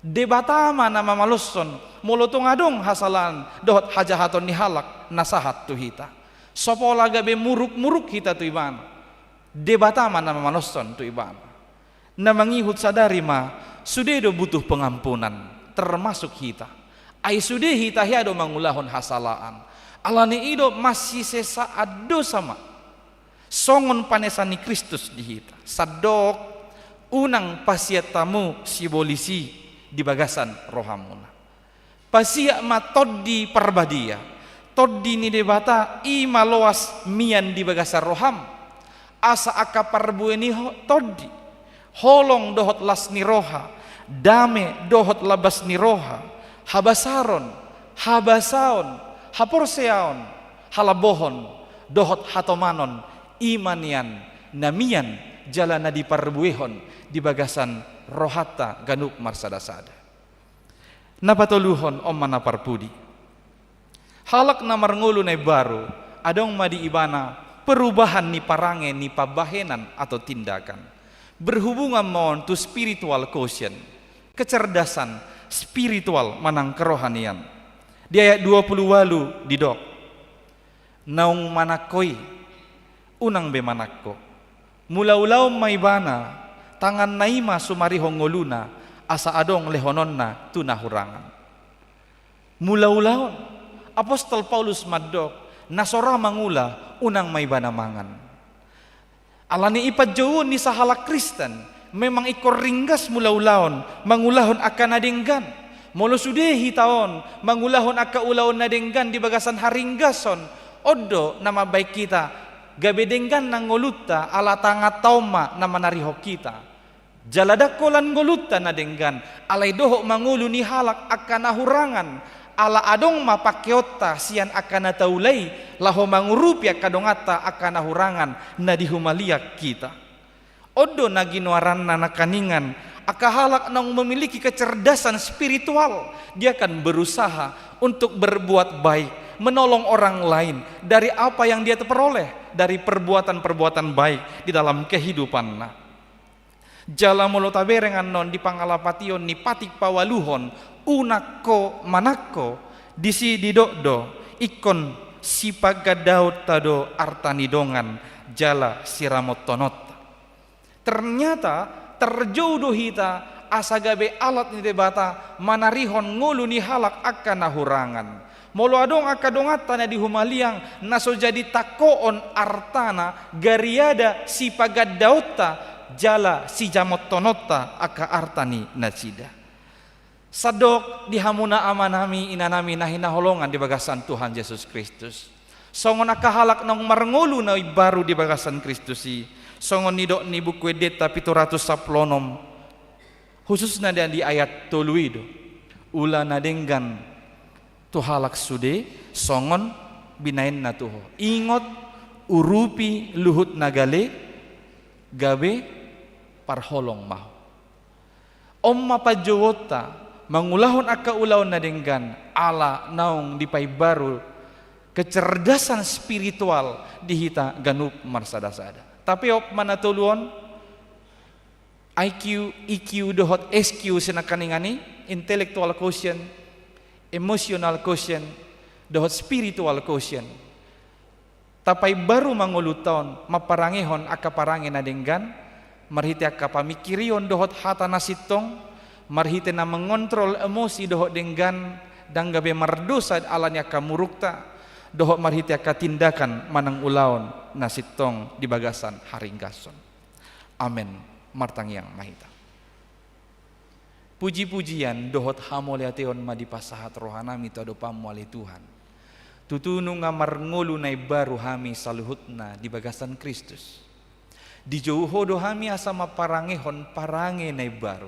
Debata ma na mamaloshon, molo tung adong hasalaan dohot hajahaton ni halak na sahat tu hita. So pola gabe muruk-muruk hita tu Ibana, Debata ma na mamaloshon tu Ibana. Na mangihut sadari ma, sude do butuh pengampunan, termasuk hita. Ai sude hita hea do mangulahon hasalaan. Alani i do masisesaan dosa ma songon panesa ni Kristus di hita. Sandok, unang pasiat hamu sibolis i di bagasan rohamuna. Pasiat ma Tondi Parbadia. Tondi ni Debata i ma loas mian di bagasan roham. Asa angka parbue ni ho-, tondi, holong dohot las ni roha, dame dohot labas ni roha, habasaron, habasaon, haporseaon, halambohon, dohot hatomanon, i ma nian na mian jala na diparbuehon di bagasan rohanta ganup marsada-sada. Na patoluhon, on ma na parpudi. Halak na marngolu na imbaru, adong ma di ibana perubahan ni parange, ni pambahenan atau tindakan. Berhubungan ma on tu spiritual quotient, kecerdasan spiritual manang kerohanian. Di ayat dua puluh ualu didok, naung manangko i, unang be manangko. Mulaulaon ma ibana, tanganna i ma sumarihon ngoluna, asa adong lehononna tu na hurangan. Mulaulaon, apostel Paulus mandok, na so ra mangula, unang ma ibana mangan. Alani i panjouon ni sahalak Kristen, memang ingkon ringgas mulaulaon, mangulahon angka na denggan. Molo sude hita on, mangulahon angka ulaon na denggan di bagasan haringgason, on do na mambahen hita gabe denggan nang ngolunta, ala tanganta on ma na manarihon hita. Jala ndang holan ngolunta na denggan, alai dohot ma ngolu ni halak angka na hurangan, ala adong ma pangkeonta sian angka na taula i, laho mangurupi angka donganta angka na hurangan na di humaliang hita. On do na ginoaranna nangkaningan, angka halak naung memiliki kecerdasan spiritual, dia akan berusaha untuk berbuat baik, menolong orang lain dari apa yang dia peroleh dari perbuatan-perbuatan baik di dalam kehidupanna. Jala molo tabereng annon di pangalapation ni patik paualuhon, unang ho manangko, disi didok do, ingkon sipagandaonta do arta ni dongan, jala siramothononta. Ternyata, tarjou do hita asa gabe alat ni Debata manarihon ngolu ni halak angka na hurangan. Molo adong angka donganta na di humaliang, na so jadi tangkoon artana, gariada sipagandaonta, jala sijamothononta angka arta ni nasida. Sandok di hamuna amanami, inanami na hinaholongan di bagasan Tuhan Jesus Kristus. Songon angka halak naung marngolu na imbaru di bagasan Kristus i, songon nidok ni Buku Endenta pitu ratus sampulu onom, khususna di ayat tolu i do, ula na denggan tu halak sude, songon binahenna tu ho. Ingot, urupi luhut na gale, gabe Parholong ma Ho. On ma panjouonta mangulahon angka ulaon na denggan ala naung dipaimbaru kecerdasan spiritual di hita ganup marsadasada. Tapeop ma na tolu on, I Q, E Q dohot S Q sian angka ningan i, intellectual quotient, emotional quotient, dohot spiritual quotient. Tapaimbaru ma ngolunta on mamparangehon angka parange na denggan, marhite angka pamingkirion dohot hata na sintong, marhite na mengontrol emosi dohot denggan, ndang gabe mardosa ala ni angka murukta, dohot marhite angka tindakan manang ulaon na sintong di bagasan haringgason. Amen. Martangiang ma hita. Puji-pujian dohot hamauliateon ma dipasahat rohanami tu adopanMu ale Tuhan. Tutu nunga marngolu na imbaru hami saluhutna di bagasan Kristus. Dijou Ho do hami asa mamparangehon parange na imbaru.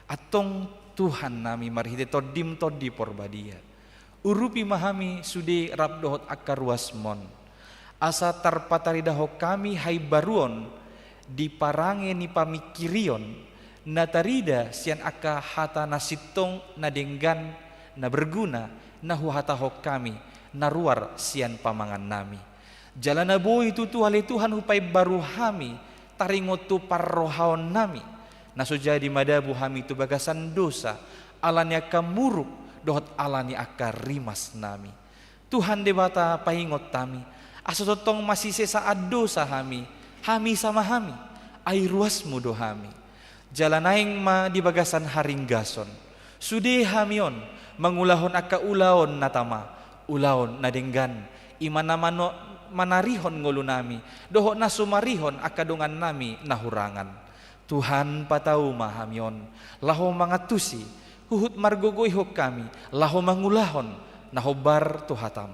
Antong Tuhannami, marhite TondiM Tondi Porbadia, urupi ma hami sude rap dohot angka ruasMon, asa tarpataridahon hami haimbaruon di parange ni pamingkirion na tarida sian angka hata na sintong, na denggan, na berguna, na huhatahon hami, na ruar sian pamangannami. Jala na boi tutu ale Tuhan hupaimbaru hami taringot tu parrohaonnami, na so jadi madabu hami tu bagasan dosa, ala ni angka muruk dohot ala ni angka rimasnami. Tuhan Debata, paingot hami, asa tongtong masisesaan dosa hami, hami sama hami, ai ruasMu do hami. Jala naeng ma di bagasan haringgason, sude hami on mangulahon angka ulaon na tama, ulaon na denggan, i ma na mano-, manarihon ngolunami, dohot na sumarihon angka dongannami na hurangan. Tuhan, patau ma hami on, laho mangantusi, huhut margogoihon hami, laho mangulahon na hombar tu hataM.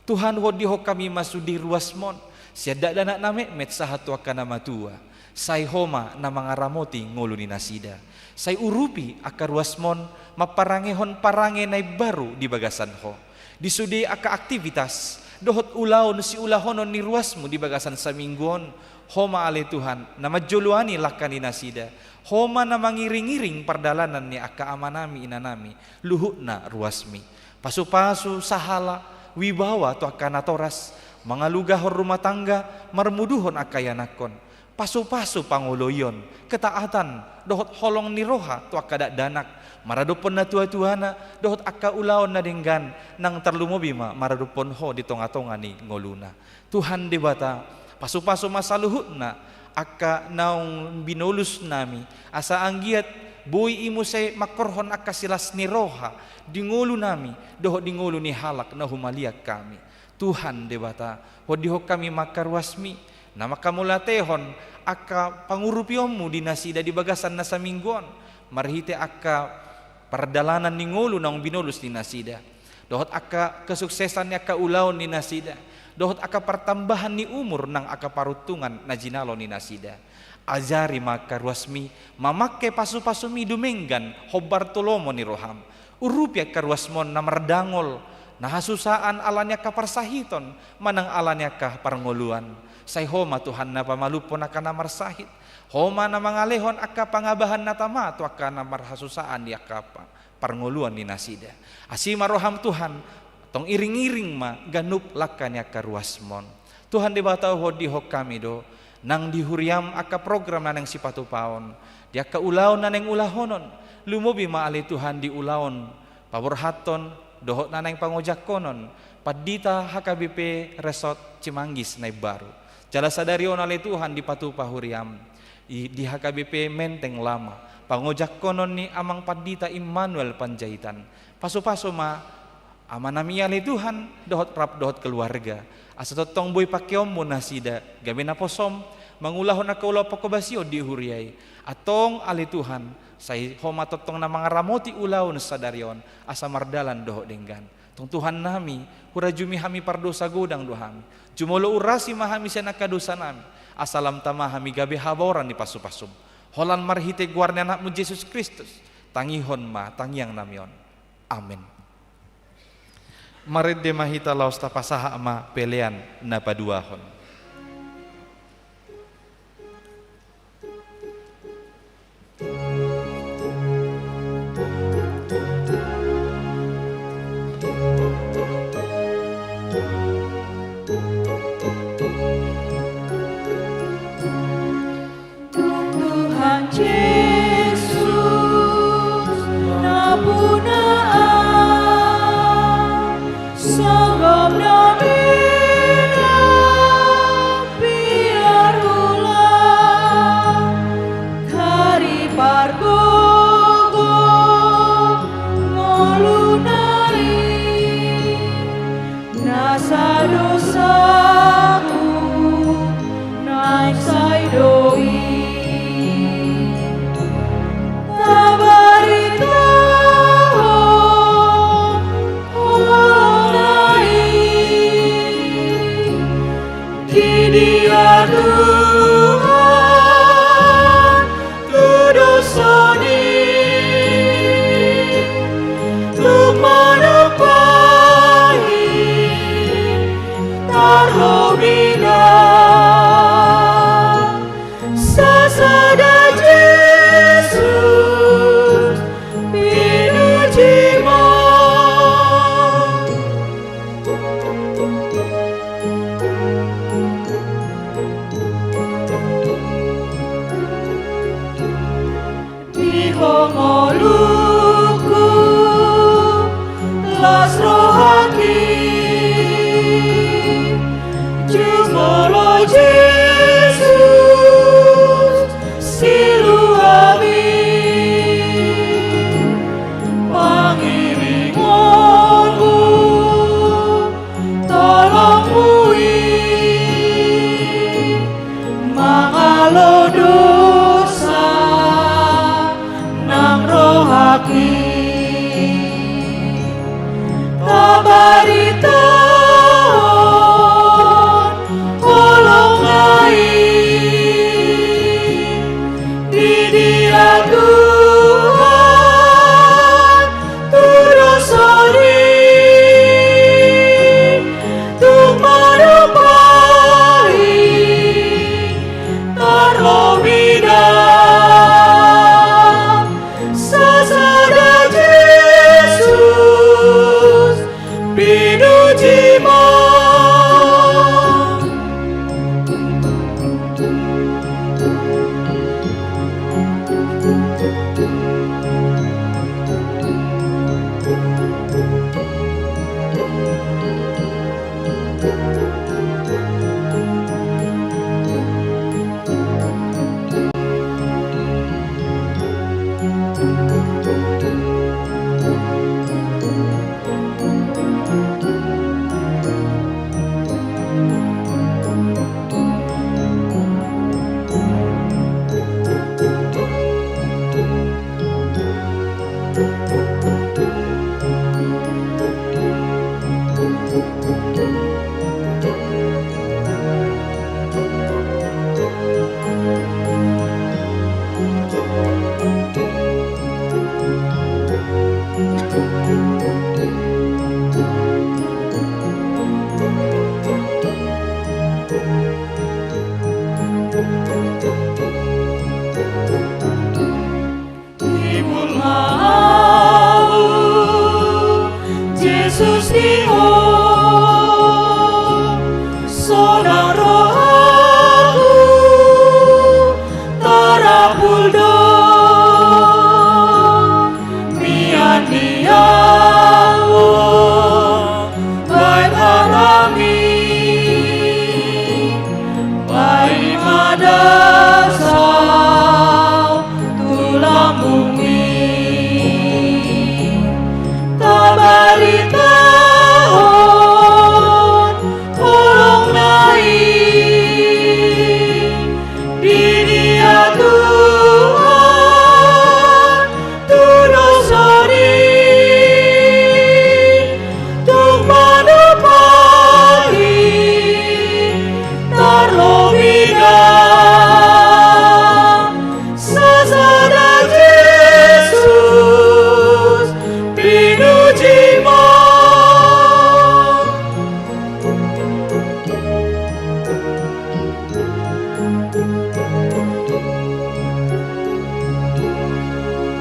Tuhan, hondihon hami ma sude ruasMon, sian dakdanak na metmet sahat tu angka na matua, sai Ho ma na mangaramoti ngolu ni nasida. Sai urupi angka ruasMon mamparangehon parange na imbaru di bagasan Ho. Di sude angka aktivitas dohot ulaon siulahonon ni ruasMu di bagasan saminggu on, Ho ma ale Tuhan na manjoloani langka ni nasida. Ho ma na mangiringiring pardalanan ni angka amanami inanami, luhutna ruasMi. Pasupasu sahala wibawa tu angka natoras, mangalugahon rumah tangga, marmuduhon angka ianakhon. Pasupasu pangoloion, ketaatan, dohot holong ni roha tu angka dakdanak, maradophon natuatuana, dohot angka ulaon na denggan, nang tarlumobi ma maradophon Ho di tongatonga ni ngoluna. Tuhan Debata, pasupasu ma saluhutna angka naung binolusnami, asa anggiat boi i muse mangkorhon angka silas ni roha di ngolunami dohot di ngolu ni halak na humaliang hami. Tuhan Debata, hondihon hami ma angka ruasMi, na manghamauliatehon angka pangurupionMu di nasida di bagasan na saminggu on, marhite angka pardalanan ni ngolu naung binolus ni nasida, dohot angka kesuksesan ni angka ulaon ni nasida, dohot angka partambahan ni umur nang angka paruntungan na jinalo ni nasida. Ajari ma angka ruasMi mamangke pasupasuMi dumenggan hombar tu lomo ni rohaM. Urupi angka ruasMon na mardangol, na hasusaan ala ni angka parsahiton manang ala ni angka parngoluan. Sai Ho ma Tuhan na pamalumhon angka na marsahit. Ho ma na mangalehon angka pangabahan na tama tu angka na marhasusaan di angka pa-, parngoluan ni nasida. Asi ma rohaM Tuhan, tong iringiring ma ganup langka ni angka ruasMon. Tuhan Debata, hondihon hami do nang di huriaM angka program na naeng sipatupaon, di angka ulaon na naeng ulahonon, lumobi ma ale Tuhan di ulaon paborhathon dohot na naeng pangojakhonon Pandita H K B P Resort Cimanggis na imbaru. Jala sadari on ale Tuhan dipatupa huriaM i di H K B P Menteng Lama, pangojakhonon ni Amang Pandita Immanuel Panjaitan. Pasupasu ma amanami i ale Tuhan, dohot rap dohot keluarga, asa tongtong boi pangkeonMu nasida, gabe naposoM mangulahon angka ulaon panghobasion di huria i. Antong ale Tuhan, sai Ho ma tongtong na mangaramoti ulaon sadari on, asa mardalan dohot denggan. Tong Tuhannami, hurajumi hami pardosa godang do hami. Jumolo urasi ma hami sian angka dosanami, asa lam tama hami gabe habaoran ni pasupasuM. Holan marhite goar ni AnakMu Jesus Kristus, tangihon ma tangiangnami on. Amen. Marende ma hita laos tapasahat ma pelean na paduahon. Tuhan, tu dosa ni, tung manumpahi, tarlobi da sasada Jesus, pinuji ma. Di ho ngolungku, las rohangki, jumolo Jesus, siluhami pangiringonmu, tolongmu i mangalo dosa nang rohangki. Tabaritahon holongna i, di dia Tuhan tu dosa ni, tung manumpahi, tarlobi da sasada Jesus, pinuji ma. Timbul ma ahu, Jesus, di Ho, sonang rohangku tarapul do. Mian di ahu baen harami, paima das ahu tu lambungmi. Tabaritahon holongna i, di dia Tuhan tu dosa ni, tung manumpahi, tarlobi da sasada Jesus, pinuji ma.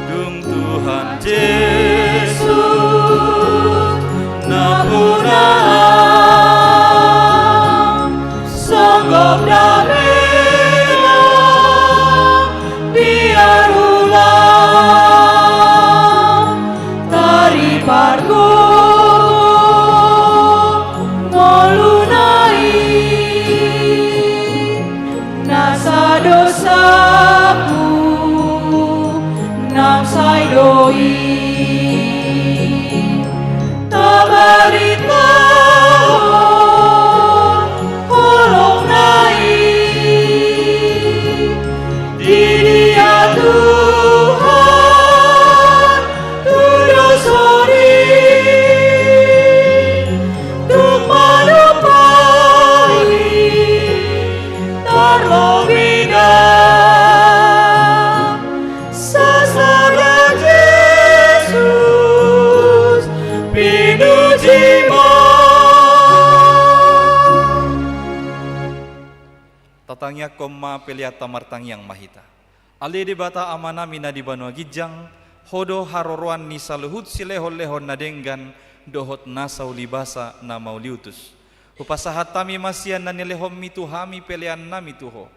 Dung Tuhan Jesus nampuna ahu, songgop damena biar ulang taripargogo ngoluna i, nasa dosaku nang sai do i. Tabaritahon holongna i, di dia Tuhan tu dosa ni, tung manumpahi, Tangiangkon ma peleanta, martangiang ma hita. Ale Debata Amanami na di banua ginjang, Ho do haroroan ni saluhut silehonlehon na denggan dohot na saulibasa na mauliutus. Hupasahat hami ma sian na nilehonMi tu hami peleannami tu Ho.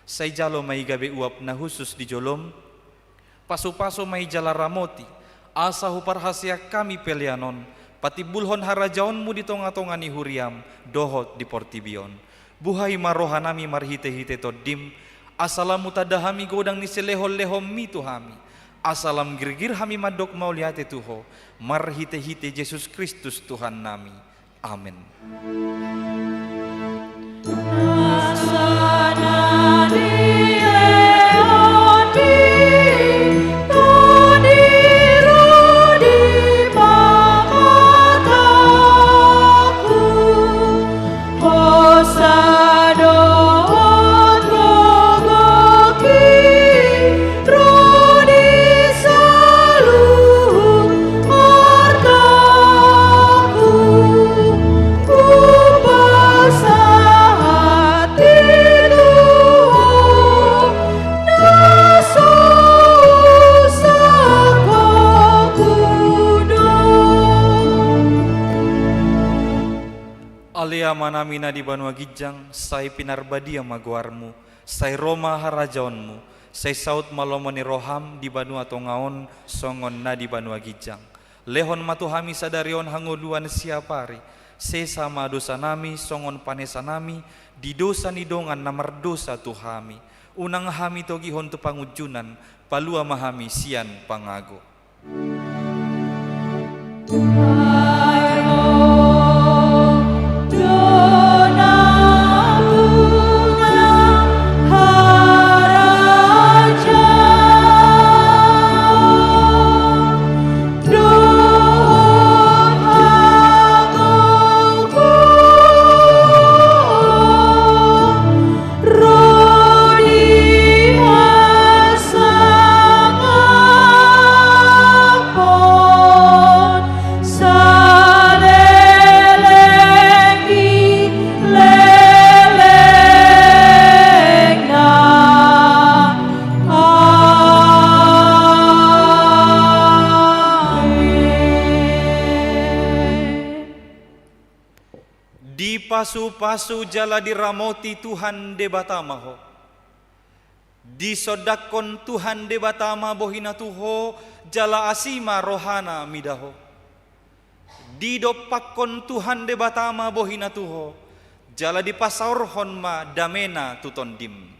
Sai jalo ma i gabe uap na hushus di joloM, pasupasu ma i jala ramoti, asa huparhaseang hami pelean on patimbulhon harajaonMu di tongatonga ni huriaM dohot di portibi on. Buhai ma rohanami marhitehite TondiM, asa lam hutanda hami godang ni silehonlehonMi tu hami, asa lam girgir hami mandok mauliate tu Ho, marhitehite Jesus Kristus Tuhannami. Amen. Ro di saluhut artangku, hupasahat i tu Ho, na so usahonku do. Ale Amanami na di banua ginjang, sai pinarbadia ma goarMu, sai ro ma harajaonMu, sai saut ma lomo ni rohaM di banua tonga on songon na di banua ginjang. Lehon ma tu hami sadari on hangoluan siapari, sesa ma dosanami songon panesanami di dosa ni dongan na mardosa tu hami. Unang hami togihon tu pangunjunan, palua ma hami sian pangago. Ro di hasangapon saleleng ni lelengna. Amen. Dipasupasu jala diramoti Tuhan Debata ma ho. Disondangkon Tuhan Debata ma bohiNa tu ho, jala asi ma rohaNa mida ho. Didompakkon Tuhan Debata ma bohiNa tu ho, jala dipasaorhon ma dameNa tu tondim.